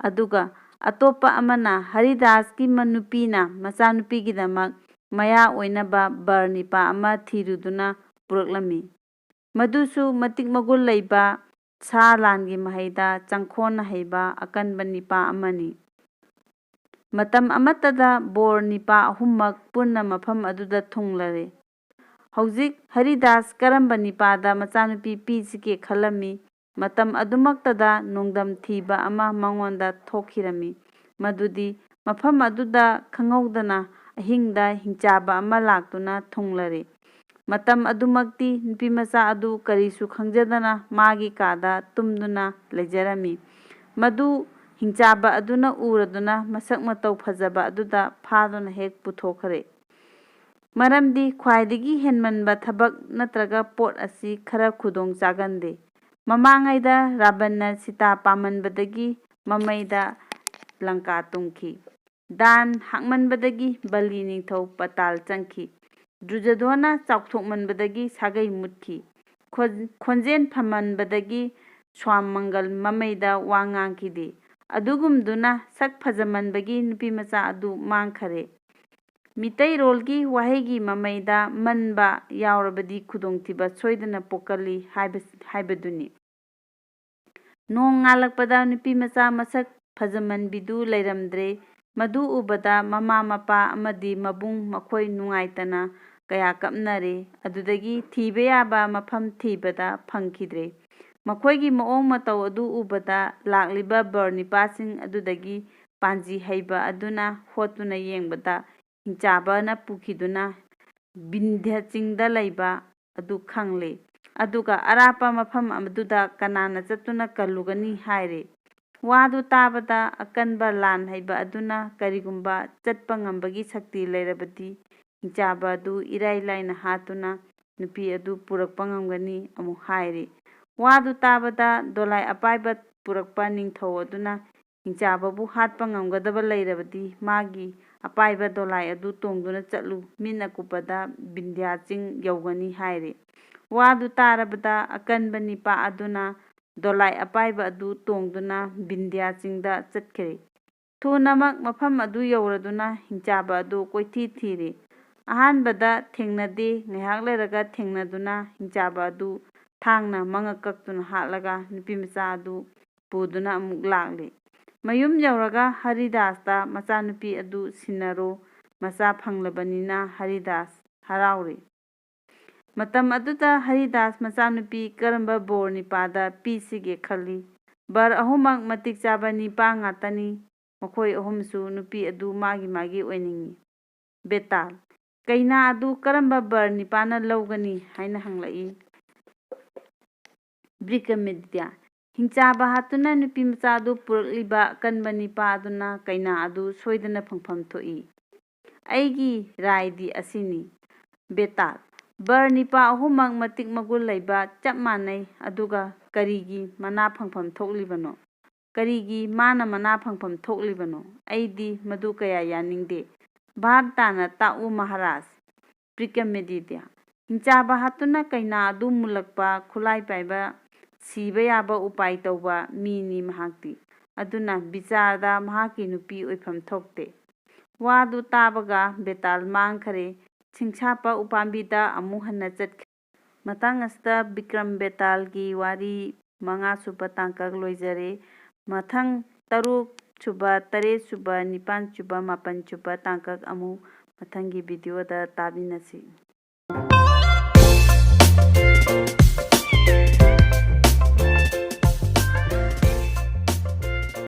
ꯑꯗꯨꯒ ꯑꯇꯣꯞꯄ ꯑꯃꯅ ꯍꯔꯤꯗꯥꯁꯀꯤ ꯃ-, ꯅꯨꯄꯤꯅ ꯃꯆꯥꯅꯨꯄꯤꯒꯤꯗꯃꯛ ꯃꯌꯥ ꯑꯣꯏꯅꯕ ꯕꯔ ꯅꯤꯄꯥ ꯑꯃ ꯊꯤꯔꯨꯗꯨꯅ ꯄꯨꯔꯛꯂꯝꯃꯤ꯫ ꯃꯗꯨꯁꯨ ꯃꯇꯤꯛ ꯃꯒꯨꯟ ꯂꯩꯕ, ꯁꯥ ꯂꯥꯟꯒꯤ ꯃꯍꯩꯗ ꯆꯪꯈꯣꯟꯅ ꯍꯩꯕ ꯑꯀꯟꯕ ꯅꯤꯄꯥ ꯑꯃꯅꯤ꯫ ꯃꯇꯝ ꯑꯃꯠꯇꯗ ꯕꯣꯔ ꯅꯤꯄꯥ ꯑꯍꯨꯝꯃꯛ ꯄꯨꯟꯅ ꯃꯐꯝ ꯑꯗꯨꯗ ꯊꯨꯡꯂꯔꯦ꯫ ꯍꯧꯖꯤꯛ ꯍꯔꯤꯗꯥꯁ ꯀꯔꯝꯕ ꯅꯤꯄꯥꯗ ꯃꯆꯥꯅꯨꯄꯤ ꯄꯤꯁꯤꯒꯦ ꯈꯜꯂꯝꯃꯤ꯫ ꯃꯇꯝ ꯑꯗꯨꯃꯛꯇꯗ ꯅꯣꯡꯗꯝ ꯊꯤꯕ ꯑꯃ ꯃꯉꯣꯟꯗ ꯊꯣꯛꯈꯤꯔꯝꯃꯤ꯫ ꯃꯗꯨꯗꯤ ꯃꯐꯝ ꯑꯗꯨꯗ ꯈꯪꯍꯧꯗꯅ ꯑꯍꯤꯡꯗ ꯍꯤꯡꯆꯥꯕ ꯑꯃ ꯂꯥꯛꯇꯨꯅ ꯊꯨꯡꯂꯔꯦ꯫ ꯃꯇꯝ ꯑꯗꯨꯃꯛꯇꯤ ꯅꯨꯄꯤꯃꯆꯥ ꯑꯗꯨ ꯀꯔꯤꯁꯨ ꯈꯪꯖꯗꯅ ꯃꯥꯒꯤ ꯀꯥꯗ ꯇꯨꯝꯗꯨꯅ ꯂꯩꯖꯔꯝꯃꯤ꯫ ꯃꯗꯨ ꯍꯤꯡꯆꯥꯕ ꯑꯗꯨꯅ ꯎꯔꯗꯨꯅ ꯃꯁꯛ ꯃꯇꯧ ꯐꯖꯕ ꯑꯗꯨꯗ ꯐꯥꯗꯨꯅ ꯍꯦꯛ ꯄꯨꯊꯣꯛꯈ꯭ꯔꯦ꯫ ꯃꯔꯝꯗꯤ ꯈ꯭ꯋꯥꯏꯗꯒꯤ ꯍꯦꯟꯃꯟꯕ ꯊꯕꯛ ꯅꯠꯇ꯭ꯔꯒ ꯄꯣꯠ ꯑꯁꯤ ꯈꯔ ꯈꯨꯗꯣꯡ ꯆꯥꯒꯟꯗꯦ꯫ ꯃꯃꯥꯡꯉꯩꯗ ꯔꯥꯕꯟꯅ ꯁꯤꯇꯥ ꯄꯥꯝꯃꯟꯕꯗꯒꯤ ꯃꯃꯩꯗ ꯂꯪꯀꯥ ꯇꯨꯝꯈꯤ꯫ ꯗꯥꯟ ꯍꯥꯛꯃꯟꯕꯗꯒꯤ ꯕꯂꯤ ꯅꯤꯡꯊꯧ ꯄꯇꯥꯜ ꯆꯪꯈꯤ꯫ ꯗ꯭ꯔꯨꯖꯗꯣꯟꯅ ꯆꯥꯎꯊꯣꯛꯃꯟꯕꯗꯒꯤ ꯁꯥꯒꯩ ꯃꯨꯠꯈꯤ꯫ ꯈꯣꯟ-, ꯈꯣꯟꯖꯦꯜ ꯐꯃꯟꯕꯗꯒꯤ ꯁ꯭ꯋꯥꯝ ꯃꯪꯒꯜ ꯃꯃꯩꯗ ꯋꯥ ꯉꯥꯡꯈꯤꯗꯦ꯫ ꯑꯗꯨꯒꯨꯝꯗꯨꯅ ꯁꯛ ꯐꯖꯃꯟꯕꯒꯤ ꯅꯨꯄꯤꯃꯆꯥ ꯑꯗꯨ ꯃꯥꯡꯈꯔꯦ꯫ ꯃꯤꯇꯩꯔꯣꯜꯒꯤ ꯋꯥꯍꯩꯒꯤ ꯃꯃꯩꯗ ꯃꯟꯕ ꯌꯥꯎꯔꯕꯗꯤ ꯈꯨꯗꯣꯡꯊꯤꯕ ꯁꯣꯏꯗꯅ ꯄꯣꯛꯀꯜꯂꯤ ꯍꯥꯏꯕ-, ꯍꯥꯏꯕꯗꯨꯅꯤ꯫ ꯅꯣꯡ ꯉꯥꯜꯂꯛꯄꯗ ꯅꯨꯄꯤꯃꯆꯥ ꯃꯁꯛ ꯐꯖꯃꯟꯕꯤꯗꯨ ꯂꯩꯔꯝꯗ꯭ꯔꯦ꯫ ꯃꯗꯨ ꯎꯕꯗ ꯃꯃꯥ ꯃꯄꯥ ꯑꯃꯗꯤ ꯃꯕꯨꯡ ꯃꯈꯣꯏ ꯅꯨꯡꯉꯥꯏꯇꯅ ꯀꯌꯥ ꯀꯞꯅꯔꯦ꯫ ꯑꯗꯨꯗꯒꯤ ꯊꯤꯕ ꯌꯥꯕ ꯃꯐꯝ ꯊꯤꯕꯗ ꯐꯪꯈꯤꯗ꯭ꯔꯦ꯫ ꯃꯈꯣꯏꯒꯤ ꯃꯑꯣꯡ ꯃꯇꯧ ꯑꯗꯨ ꯎꯕꯗ ꯂꯥꯛꯂꯤꯕ ꯕꯔ ꯅꯤꯄꯥꯁꯤꯡ ꯑꯗꯨꯗꯒꯤ ꯄꯥꯟꯖꯤ ꯍꯩꯕ ꯑꯗꯨꯅ ꯍꯣꯠꯇꯨꯅ ꯌꯦꯡꯕꯗ ꯍꯤꯡꯆꯥꯕꯅ ꯄꯨꯈꯤꯗꯨꯅ ꯕꯤꯟꯙ꯭ꯌ ꯆꯤꯡꯗ ꯂꯩꯕ ꯑꯗꯨ ꯈꯪꯂꯦ꯫ ꯑꯗꯨꯒ ꯑꯔꯥꯞꯄ ꯃꯐꯝ ꯑꯗꯨꯗ ꯀꯅꯥꯅ ꯆꯠꯇꯨꯅ ꯀꯜꯂꯨꯒꯅꯤ ꯍꯥꯏꯔꯦ꯫ ꯋꯥꯗꯨ ꯇꯥꯕꯗ ꯑꯀꯟꯕ ꯂꯥꯟ ꯍꯩꯕ ꯑꯗꯨꯅ ꯀꯔꯤꯒꯨꯝꯕ ꯆꯠꯄ ꯉꯝꯕꯒꯤ ꯁꯛꯇꯤ ꯂꯩꯔꯕꯗꯤ ꯍꯤꯡꯆꯥꯕ ꯑꯗꯨ ꯏꯔꯥꯏ ꯂꯥꯏꯅ ꯍꯥꯠꯇꯨꯅ ꯅꯨꯄꯤ ꯑꯗꯨ ꯄꯨꯔꯛꯄ ꯉꯝꯒꯅꯤ ꯑꯃꯨꯛ ꯍꯥꯏꯔꯤ꯫ ꯋꯥꯗꯨ ꯇꯥꯕꯗ ꯗꯣꯂꯥꯏ ꯑꯄꯥꯏꯕ ꯄꯨꯔꯛꯄ ꯅꯤꯡꯊꯧ ꯑꯗꯨꯅ ꯍꯤꯡꯆꯥꯕꯕꯨ ꯍꯥꯠꯄ ꯉꯝꯒꯗꯕ ꯂꯩꯔꯕꯗꯤ ꯃꯥꯒꯤ ꯑꯄꯥꯏꯕ ꯗꯣꯂꯥꯏ ꯑꯗꯨ ꯇꯣꯡꯗꯨꯅ ꯆꯠꯂꯨ, ꯃꯤꯠ ꯑꯀꯨꯞꯄꯗ ꯕꯤꯟꯙ꯭ꯌꯥ ꯆꯤꯡ ꯌꯧꯒꯅꯤ ꯍꯥꯏꯔꯤ꯫ ꯋꯥꯗꯨ ꯇꯥꯔꯕꯗ ꯑꯀꯟꯕ ꯅꯤꯄꯥ ꯑꯗꯨꯅ ꯗꯣꯂꯥꯏ ꯑꯄꯥꯏꯕ ꯑꯗꯨ ꯇꯣꯡꯗꯨꯅ ꯕꯤꯟꯙ꯭ꯌꯥ ꯆꯤꯡꯗ ꯆꯠꯈ꯭ꯔꯦ꯫ ꯊꯨꯅꯃꯛ ꯃꯐꯝ ꯑꯗꯨ ꯌꯧꯔꯗꯨꯅ ꯍꯤꯡꯆꯥꯕ ꯑꯗꯨ ꯀꯣꯏꯊꯤ ꯊꯤꯔꯤ꯫ ꯑꯍꯥꯟꯕꯗ ꯊꯦꯡꯅꯗꯦ, ꯉꯥꯏꯍꯥꯛ ꯂꯩꯔꯒ ꯊꯦꯡꯅꯗꯨꯅ ꯍꯤꯡꯆꯥꯕ ꯑꯗꯨ ꯊꯥꯡꯅ ꯃꯉꯛ ꯀꯛꯇꯨꯅ ꯍꯥꯠꯂꯒ ꯅꯨꯄꯤꯃꯆꯥ ꯑꯗꯨ ꯄꯨꯗꯨꯅ ꯑꯃꯨꯛ ꯂꯥꯛꯂꯤ꯫ ꯃꯌꯨꯝ ꯌꯧꯔꯒ ꯍꯔꯤꯗꯥꯁꯇ ꯃꯆꯥꯅꯨꯄꯤ ꯑꯗꯨ ꯁꯤꯟꯅꯔꯣ, ꯃꯆꯥ ꯐꯪꯂꯕꯅꯤꯅ ꯍꯔꯤꯗꯥꯁ ꯍꯔꯥꯎꯔꯤ꯫ ꯃꯇꯝ ꯑꯗꯨꯗ ꯍꯔꯤꯗꯥꯁ ꯃꯆꯥꯅꯨꯄꯤ ꯀꯔꯝꯕ ꯕꯣꯔ ꯅꯤꯄꯥꯗ ꯄꯤꯁꯤꯒꯦ ꯈꯜꯂꯤ꯫ ꯕꯔ ꯑꯍꯨꯝꯃꯛ ꯃꯇꯤꯛ ꯆꯥꯕ ꯅꯤꯄꯥ ꯉꯥꯛꯇꯅꯤ꯫ ꯃꯈꯣꯏ ꯑꯍꯨꯝꯁꯨ ꯅꯨꯄꯤ ꯑꯗꯨ ꯃꯥꯒꯤ ꯃꯥꯒꯤ ꯑꯣꯏꯅꯤꯡꯏ꯫ ꯕꯦꯇꯥꯜ, ꯀꯩꯅꯥ ꯑꯗꯨ ꯀꯔꯝꯕ ꯕꯔ ꯅꯤꯄꯥꯅ ꯂꯧꯒꯅꯤ ꯍꯥꯏꯅ ꯍꯪꯂꯛꯏ꯫ ꯕ꯭ꯔꯤꯀꯃꯤꯗ꯭ꯌꯥ, ꯍꯤꯡꯆꯥꯕ ꯍꯥꯠꯇꯨꯅ ꯅꯨꯄꯤ ꯃꯆꯥ ꯑꯗꯨ ꯄꯨꯔꯛꯂꯤꯕ ꯑꯀꯟꯕ ꯅꯤꯄꯥ ꯑꯗꯨꯅ ꯀꯩꯅꯥ ꯑꯗꯨ ꯁꯣꯏꯗꯅ ꯐꯪꯐꯝ ꯊꯣꯛꯏ꯫ ꯑꯩꯒꯤ ꯔꯥꯏꯗꯤ ꯑꯁꯤꯅꯤ꯫ ꯕꯦꯇꯥꯜ, ꯕꯔ ꯅꯤꯄꯥ ꯑꯍꯨꯝꯃꯛ ꯃꯇꯤꯛ ꯃꯒꯨꯟ ꯂꯩꯕ ꯆꯞ ꯃꯥꯟꯅꯩ, ꯑꯗꯨꯒ ꯀꯔꯤꯒꯤ ꯃꯅꯥ ꯐꯪꯐꯝ ꯊꯣꯛꯂꯤꯕꯅꯣ? ꯀꯔꯤꯒꯤ ꯃꯥꯅ ꯃꯅꯥ ꯐꯪꯐꯝ ꯊꯣꯛꯂꯤꯕꯅꯣ? ꯑꯩꯗꯤ ꯃꯗꯨ ꯀꯌꯥ ꯌꯥꯅꯤꯡꯗꯦ꯫ ꯚꯥꯞ ꯇꯥꯅ ꯇꯥꯛꯎ ꯃꯍꯥꯔꯥꯖ꯫ ꯕ꯭ꯔꯤꯀꯃꯤꯗ꯭ꯌꯥ, ꯍꯤꯡꯆꯥꯕ ꯍꯥꯠꯇꯨꯅ ꯀꯩꯅꯥ ꯑꯗꯨ ꯃꯨꯜꯂꯛꯄ, ꯈꯨꯠꯂꯥꯏ ꯄꯥꯏꯕ, ꯁꯤꯕ ꯌꯥꯕ ꯎꯄꯥꯏ ꯇꯧꯕ ꯃꯤꯅꯤ ꯃꯍꯥꯛꯇꯤ꯫ ꯑꯗꯨꯅ ꯕꯤꯆꯥꯔꯗ ꯃꯍꯥꯛꯀꯤ ꯅꯨꯄꯤ ꯑꯣꯏꯐꯝ ꯊꯣꯛꯇꯦ꯫ ꯋꯥꯗꯨ ꯇꯥꯕꯒ ꯕꯦꯇꯥꯜ ꯃꯥꯡꯈꯔꯦ꯫ ꯁꯤꯡꯁꯥꯞꯄ ꯎꯄꯥꯝꯕꯤꯗ ꯑꯃꯨꯛ ꯍꯟꯅ ꯆꯠꯈ꯭ꯔꯦ꯫ ꯃꯇꯥꯡ ꯑꯁꯤꯗ ꯕꯤꯀ꯭ꯔꯝ ꯕꯦꯇꯥꯜꯒꯤ ꯋꯥꯔꯤ ꯃꯉꯥ ꯁꯨꯕ ꯇꯥꯡꯀꯛ ꯂꯣꯏꯖꯔꯦ꯫ ꯃꯊꯪ ꯇꯔꯨꯛ ꯁꯨꯕ, ꯇꯔꯦꯠ ꯁꯨꯕ, ꯅꯤꯄꯥꯟ ꯁꯨꯕ, ꯃꯥꯄꯟ ꯁꯨꯕ ꯇꯥꯡꯀꯛ ꯑꯃꯨꯛ ꯃꯊꯪꯒꯤ ꯚꯤꯗꯤꯑꯣꯗ ꯇꯥꯃꯤꯟꯅꯁꯤ꯫